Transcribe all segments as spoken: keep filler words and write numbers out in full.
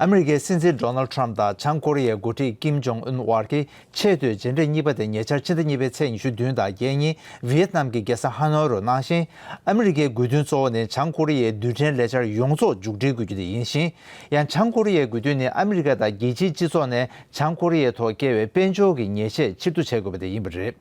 ཨ་མི་རི་ཀའི་སྲིད་འཛིན་ཌོ་ནལ་ཊམ་དང་བྱང་ཀོ་རི་ཡའི་འགོ་ཁྲིད་ཀིམ་ཇོང་ཨུན་དབར་གྱི་ཆེས་མཐོའི་མཇལ་འཕྲད་གཉིས་པ་དེ་ཉེ་ཆར་ཕྱི་ཟླ་གཉིས་པའི་ཚེས་ཉི་ཤུ་བདུན་དང་བརྒྱད་ཉིན་ཝི་ཡེད་ནམ་གྱི་རྒྱལ་ས་ཧ་ནོའི་རུ་གནང་ཞིང་། ཨ་མི་རི་ཀའི་དགོས་འདུན་གཙོ་བོ་ནི་བྱང་ཀོ་རི་ཡའི་རྡུལ་ཕྲན་ལས་འཆར་ཡོངས་རྫོགས་མཇུག་སྒྲིལ་དགོས་རྒྱུ་དེ་ཡིན་ཞིང་། ཡང་བྱང་ཀོ་རི་ཡའི་དགོས་འདུན་ནི་ཨ་མི་རི་ཀ་དང་རྒྱལ་སྤྱིའི་སྤྱི་ཚོགས་ནས་བྱང་ཀོ་རི་ཡའི་ཐོག་བཀལ་བའི་དཔལ་འབྱོར་གྱི་ཉེས་ཆད་ཕྱིར་བསྡུ་བྱེད་དགོས་པ་དེ་ཡིན་པ་རེད།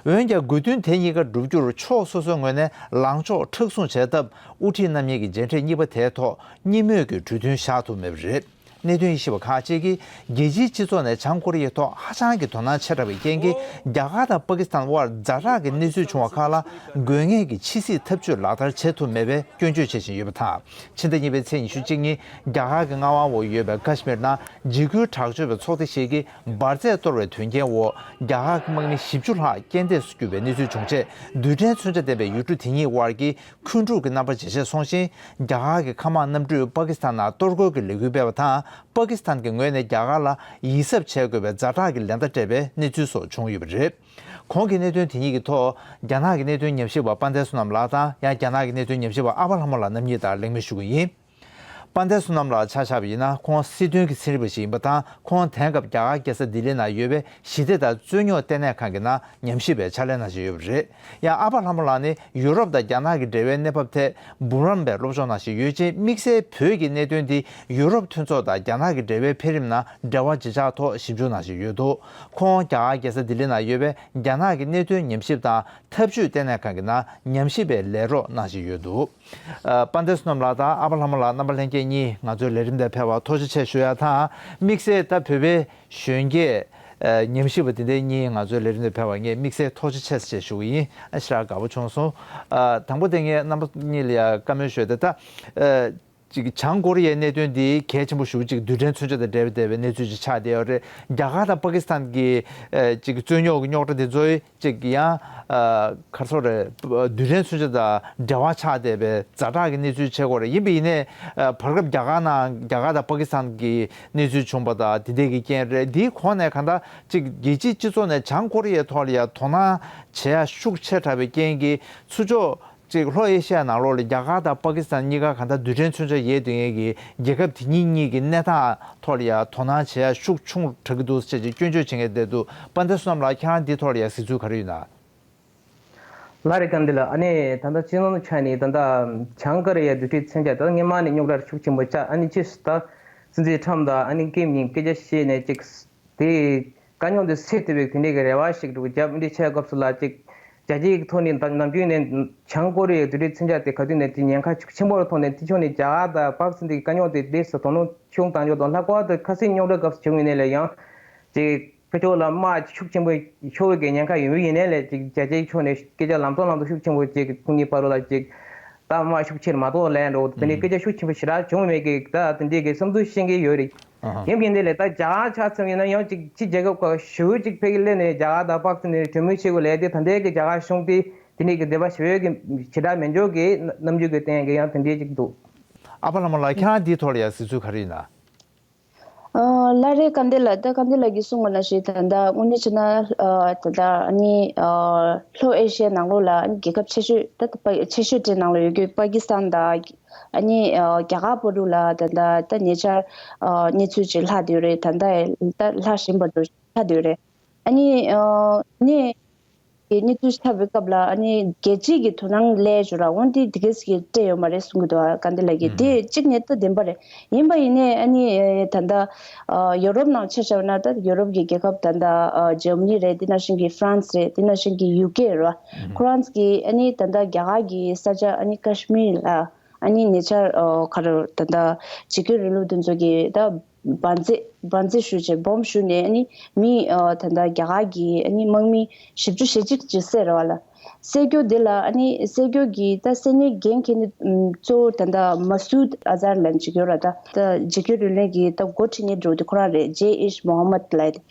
འོན་ཀྱང་དགོས་འདུན་དེ་གཉིས་ཀ་བསྒྲུབ་རྒྱུར་ཕྱོགས་སོ་སོའི་ངོས་ནས་ལངས་ཕྱོགས་མཁྲེགས་བཟུང་བྱས་སྟབས། དབུ་ཁྲིད་རྣམ་གཉིས་ཀྱི་མཇལ་འཕྲད་གཉིས་པ་དེའི་ཐོག་གཉིས་མོས་ཀྱི་གྲོས་མཐུན་བཞག་ཐུབ་མེད་པ་རེད། གནད་དོན་དབྱེ་ཞིབ་པ་ཁག་ཅིག་གིས། རྒྱལ་སྤྱིའི་སྤྱི་ཚོགས་ནས་བྱང་ཀོ་རི་ཡའི་ཐོག་ཧ་ཅང་གི་དོ་སྣང་ཆེ་དྲགས་པའི་རྐྱེན་གྱིས། རྒྱ་གར་དང་པ་ཀི་སི་ཐན་དབར་ཛ་དྲག་གི་གནས་ཚུལ་བྱུང་བ་ཁག་ལ་དགོས་ངེས་ཀྱི་ཕྱི་སྲིད་ཐབས་ཇུས་ལག་བསྟར་བྱེད་ཐུབ་མེད་པའི་སྐྱོན་བརྗོད་བྱེད་བཞིན་ཡོད་པ་དང་། ཕྱི་ཟླ་གཉིས་པའི་ཚེས་ཉི་ཤུ་གཅིག་ཉིན་རྒྱ་གར་གྱི་མངའ་དབང་འོག་ཡོད་པའི་ཀ་ཤི་མིར་ནང་འཇིགས་སྐུལ་དྲག་སྤྱོད་པའི་ཚོགས་སྡེ་ཞིག་གིས་འབར་རྫས་གཏོར་བའི་དོན་རྐྱེན་འོག་རྒྱ་གར་གྱི་དམག་མི་བཞི་བཅུ་ལྷག་རྐྱེན་འདས་སུ་གྱུར་པའི་གནས་ཚུལ་བྱུང་རྗེས། རྡུལ་ཕྲན་མཚོན་ཆ་ལྡན་པའི་ཡུལ་གྲུ་དེ་གཉིས་དབར་གྱི་འཁོན་འཁྲུག་གི་རྣམ་པ་ཇེ་ཆེར་སོང་ཞིང་། རྒྱ་གར་གྱི་མཁའ་དམག་གནམ་གྲུས་པ་ཀི་སི་ཐན་ནང་གཏོར་རྒོལ་གྱི་ལས་འགུལ་སྤེལ་བ་དང་། པ་ཀི་སི་ཐན་གྱི་ངོས་ནས་རྒྱ་གར་ལ་ཡིད་གཟབ་བྱེད་དགོས་པའི་ཛ་དྲག་གི་ལན་བརྡ་སྤྲད་པའི་གནས་ཚུལ་སོགས་བྱུང་ཡོད་པ་རེད། གོང་གི་གནད་དོན་དེ་གཉིས་ཀྱི་ཐོག་རྒྱ་ནག་གི་གནད་དོན་ཉམས་ཞིབ་པ་དཔལ་ལྡན་བསོད་ནམས་ལགས་དང་། ཡང་རྒྱ་ནག་གི་གནད་དོན་ཉམས་ཞིབ་པ་ཨ་ཕ་ལྷ་མོ་ལགས་རྣམ་གཉིས་དང་གླེང་མོལ་ཞུ་གི་ཡིན། དཔལ་ལྡན་བསོད་ནམས་ལགས་ཆ་བཞག་པ་ཡིན་ན། ཁོང་སྲིད་དོན་གྱི་ཚན་རིག་པ་ཞིག་ཡིན་པ་དང་། ཁོང་དེང་སྐབས་རྒྱ་གར་རྒྱལ་ས་ལྡི་ལི་ནང་ཡོད་པའི་ཞི་བདེ་དང་རྩོད་རྙོག་ལྟེ་གནས་ཁང་གི་ནང་ཉམས་ཞིབ་པའི་ཕྱག་ལས་གནང་བཞིན་ཡོད་པ་རེད། ཡང་ཨ་ཕ་ལྷ་མོ་ལགས་ནི་ཡུ་རོབ་དང་རྒྱ་ནག་གི་འབྲེལ་བའི་གནས་བབ་ཐད་འབུམ་རམས་པའི་སློབ་སྦྱོང་གནང་བཞིན་ཡོད་ཅིང་། དམིགས་བསལ་བོད་ཀྱི་གནད་དོན་འདི་ཡུ་རོབ་མཐུན་ཚོགས་དང་རྒྱ་ནག་གི་འབྲེལ་བའི་འཕེལ་རིམ་ནང་འབྲེལ་བ་ཇི་ཆགས་ཐོག་ཞིབ་འཇུག་གནང་བཞིན་ཡོད་འདུག་ཁོང་རྒྱ་གར་རྒྱལ་ས་ལྡི་ལི་ནང་ཡོད་པའི་རྒྱ་ནག་གི་གནད་དོན་ཉམས་ཞིབ་དང་འཐབ་ཇུས་ལྟེ་གནས་ཁང་གི་ནང་ཉམས་ཞིབ་པའི་ལས་རོགས་གནང་བཞིན་ཡོད་འདུག་ཨ། དཔལ་ལྡན་བསོད་ནམས་ལགས་དང་ཨ་ཕ་ལྷ་མོ་ལགས། རྣམ་པ་ལྷན་རྒྱས་གཉིས་ང་ཚོའི་ལས་རིམ་དེར་ཕེབས་པར་ཐུགས་རྗེ་ཆེ་ཞུ་ཡ་དང་། དམིགས་བསལ་ད་བོད་པའི་གཞོན་སྐྱེས་ཨ་ཉམས་ཞིབ་པ་དེ་འདྲའི་གཉིས་ང་ཚོའི་ལས་རིམ་དེར་ཕེབས་པར་ངས་དམིགས་བསལ་ཐུགས་རྗེ་ཆེ་ཞེས་ཞུ་གི་ཡིན། ཨ། ཞེ་དྲག་དགའ་པོ་བྱུང་སོང་། ཨ། དང་པོ་དེ་ངས་རྣམ་པ་གཉིས་ལ་ཡ་བཀའ་མོལ་ཞུ་ཡ་དེ། ད་ཨ་ཅིག་བྱང་ཀོ་རི་ཡའི་གནད་དོན་འདི་གལ་ཆེན་པོ་ཞེ་པོ་ཅིག་རྡུལ་ཕྲན་མཚོན་ཆ་དང་འབྲེལ་བ་བསྡད་པའི་གནས་ཚུལ་ཅིག་ཆགས་བསྡད་ཡོད་རེད། རྒྱ་གར་དང་པ་ཀི་སི་ཐན་གྱི་ཨ་ཅིག་རྩོད་རྙོག་གི་རྙོག་དྲ་དེ་ཚོའི་ཅིག་ཡང་ཨ་ག་རེ་ཟེར་དགོས་རེད། རྡུལ་ཕྲན་མཚོན་ཆ་དང་འབྲེལ་བ་ཆགས་བསྡད་པའི་ཛ་དྲག་གི་གནས་ཚུལ་ཆགས་ཀྱི་ཡོད་རེད། ཡིན་པ་ཡིན་ནའི་ཨ་བར་སྐབས་རྒྱ་གར་ནང་རྒྱ་གར་དང་པ་ཀི་སི་ཐན་གྱི་གནས་ཚུལ་བྱུང་བ་དང་དེ་འདྲའི་གི་རྐྱེན་རེད། འདིའི་གོང་ནས་གང་ལྟར་ཅིག་རྒྱལ་སྤྱིའི་སྤྱི་ཚོགས་ནས་བྱང་ཀོ་རི་ཡའི་ཐོག་ལ་ཡ་དོ་སྣང་བྱེད་ཡ་ཤུགས་ཆེ་དྲགས་པའི་རྐྱེན་གྱིས། ཚུར་ཕྱོགས་ཅིག་ལྷོ་ཨེ་ཤི་ཡ་ནང་ལོགས་ལ་རྒྱ་གར་དང་པ་ཀི་སི་ཐན་གཉིས་ཀ་གང་ལྟར་རྡུལ་ཕྲན་མཚོན་ཆ་ཡོད་དེ་ངེས་ཀྱི་རྒྱལ་ཁབ་དེ་གཉིས་གཉིས་ཀྱི་གནས་སྟངས་ཐོག་ལ་ཡ་དོ་སྣང་བྱེད་ཡ་ཤུགས་ཆུང་དྲགས་ཀྱི་འདུག་ཟེར་ཅིག་སྐྱོན་བརྗོད་བྱེད་མཁན་བསྡད་འདུག་དཔལ་ལྡན་བསོད་ནམས་ལགས། ཁྱེད་རང་འདིའི་ཐོག་ལ་ཡ་གཟིགས་ཚུལ་ག་རེ་ཡོད་ན། ལགས་རེད། དཀའ་འདི་ལ་ཨ་ནི་ད་ལྟ་སྤྱི་ནོར་ཆ་ནས་ད་ལྟ་བྱང་ཀོ་རི་ཡའི་རྡུལ་ཕྲན་མཚོན་ཆ་ད་སྔོན་མ་ནས་རྙོག་དྲ་ཤུགས་ཆེན་པོ་ཆགས། ཨ་ནི་ཕྱིས་སུ་ད་སྲིད་འཛིན་ཁྲམ་དང་ཨ་ནི་ཀིམ་གཉིས་སྐད་ཆ་བཤད་ནས་ཅིག་དེ་དཀའ་རྙོག་འདི་སེལ་ཐུབ་པའི་དེ་འདྲའི་གི་རེ་བ་ཞིག་འདུག་རྒྱབ་འདི་བྱས་སྐབས་སུ་ལ་ཅིག་རྒྱལ་སྤྱིའི་ཐོག་ནས་ད་ནམ་རྒྱུན་ནས་བྱང་ཀོ་རི་ཡའི་རྡུལ་ཕྲན་མཚོན་ཆ་དེ་ག་དུས་ནས་དེ་ཉེན་ཁ་ཤུགས་ཆེན་པོ་རུ་མཐོང་ནས། དེ་ཕྱོགས་ནས་རྒྱ་གར་དང་པ་ཀི་སི་ཐན་དེ་དཀའ་རྙོག་དེ་ལས་སུ་དོ་སྣང་ཤུགས་བཏང་ཆོག་དང་། ལྷག་པར་དུ་ཁ་སང་རྙོག་དྲ་སྐབས་སུ་བྱུང་ཡིན་ནའི་ལས་ཡང་ཅིག་ཕར་ཕྱོགས་ལ་དམག་ཤུགས་ཆེན་པོ་ཤོར་བའི་གི་ཉེན་ཁ་ཡོད་མུས་ཡིན་ནའི་ལས་ཅིག་རྒྱལ་སྤྱིའི་ཕྱོགས་ནས་སྐད་ཆ་ལམ་སང་ལམ་དུ་ཤུགས་ཆེན་པོ་ཅིག་ཁོང་གཉིས་བར་ལ་ཅིག་ད་དམག་ཤུགས་ཆེར་མ་གཏོགས་ལན་འགྲོ་དེ་འདྲའི་སྐད་ཆ་ཤུགས་ཆེན་པོ་ཞེ་དྲག་བྱུང་མེད་གི། ད་དེ་འདྲའི་གི་བསམ་ཚུལ་བཤད་མཁན་ཡོད་རེད། ཡིན་གྱི་འདི་ལས་ད་རྒྱ་གར་ཆ་ཚང་ཡིན་ན་ཡང་ཅིག་ཕྱི་རྒྱལ་ཁབ་ཁག་ཞེ་པོ་ཅིག་ཕ་གི་སླེབས་ནས་རྒྱ་གར་དང་པ་ཀི་སི་ཐན་ནས་གྲོས་མོལ་བྱེད་དགོས་ལས་དེ་ད་ལྟའི་གི་རྒྱ་གར་གཞུང་དེ་དེ་འདྲའི་གི་འདོད་པ་ཞེ་པོ་གི་ཞེ་དྲག་མེད་འཇོག་གི་རྣམ་འགྱུར་གི་སྟེང་གི་ཡང་དེ་འདྲའི་ཅིག་འདུག་ཨ་ཕ་ལྷ་མོ་ལགས། ཁྱེད་རང་འདིའི་ཐོག་ལ་ཡང་གཟིགས་ཚུལ་ག་རེ་ཡིན་ན། ཨ། ལགས་རེད། དཀའ་འདི་ལ་ད་དཀའ་འདི་ལ་གིས་གསུངས་པ་ནང་བཞིན་ད་ལྟ་དངོས་གནས་བྱས་ན་ཨ་ད་ལྟ་ཨ་ནི་ཨ་ལྷོ་ཨེ་ཤི་ཡའི་ནང་ལོགས་ལ་ཨ་ནི་རྒྱལ་ཁབ་ཆེ་ཤོས་ད་ད་ཆེ་ཤོས་དེ་ནང་ལ་ཡོད་རྒྱུ་པ་ཀི་སི་ཐན་དང་ཨ་ནི་ཨ་རྒྱ་གར་བར་དུ་ལ་ད་ལྟ་ད་ཉེ་ཆར་ཨ་གནས་ཚུལ་ཅིག་ལྷག་བསྡད་ཡོད་རེད། ད་ལྟ་ད་ལྷག་བཞིན་པ་འདུག་ལྷག་བསྡད་ཡོད་རེད། ཨ་ནི་ཨ་ནི། གི་གནས་ཚུལ་ཆགས་པའི་སྐབས་ལ་ཨ་ནི་རྒྱལ་སྤྱིའི་གི་དོ་སྣང་སླེབས་བྱུང་ར། འོན་ཏེ་དེ་གས་ཀྱི་སྤྲད་ཡོད་མ་རེད་གསུང་གི་འདུག་ཨ་དཀའ་འདི་ལ་གི་དེ་གཅིག་ནས་ད་བདེན་པ་རེད། ཡིན་པ་ཡིན་ནའི་ཨ་ནི་ད་ལྟ་ཡོ་རོབ་ནང་ཆ་བཞག་ན་ད་ཡོ་རོབ་ཀྱི་རྒྱལ་ཁབ་ད་ལྟ་འཇར་མ་ནི་རེད། དེ་ནང་བཞིན་གྱི་ཧྥ་རན་སི་རེད། དེ་ནང་བཞིན་གྱི་ཡུ་ཀེ་རེད་བ། ཁོ་རང་ཚོ་གི་ཨ་ནི་ད་ལྟ་རྒྱ་གར་གྱི་ས་ཆ་ཨ་ནི་ཀ་ཤི་མིར་ལ་ཨ་ནི་ཉེ་ཆར་ཁ་ར་ད་ལྟ་འཇིགས་སྐུལ་རིང་ལུགས་དེ་ཚོ་གི་ད། འབར་རྫས་འབར་རྫས་ཞུ་བྱས་བོམ་ཞུ་ནས་ཨ་ནི་མི་ཨ་ད་ལྟ་རྒྱ་གར་གྱི་ཨ་ནི་དམག་མི་བཞི་བཅུ་ཞེ་གཅིག་ཅིག་བསད་ར་བ་ལ། བསད་རྒྱུ་དེ་ལ་ཨ་ནི་བསད་རྒྱུ་གི་ད་བསད་ནས་འགན་འཁྱེར་ནི་གཙོ་བོ་ད་ལྟ་མ་སུད་ཨ་ཛར་ལབ་ཅིག་ཡོད་ར། ད་ད་འཇིགས་སྐུལ་རུ་ལེན་གྱི་ད་འགོ་ཁྲིད་ནི་འགྲོ་དེ་ཁོ་རང་རེད། ཇེ་ཨེཤ་མོ་ཧམ་མད་ལབ་དེ་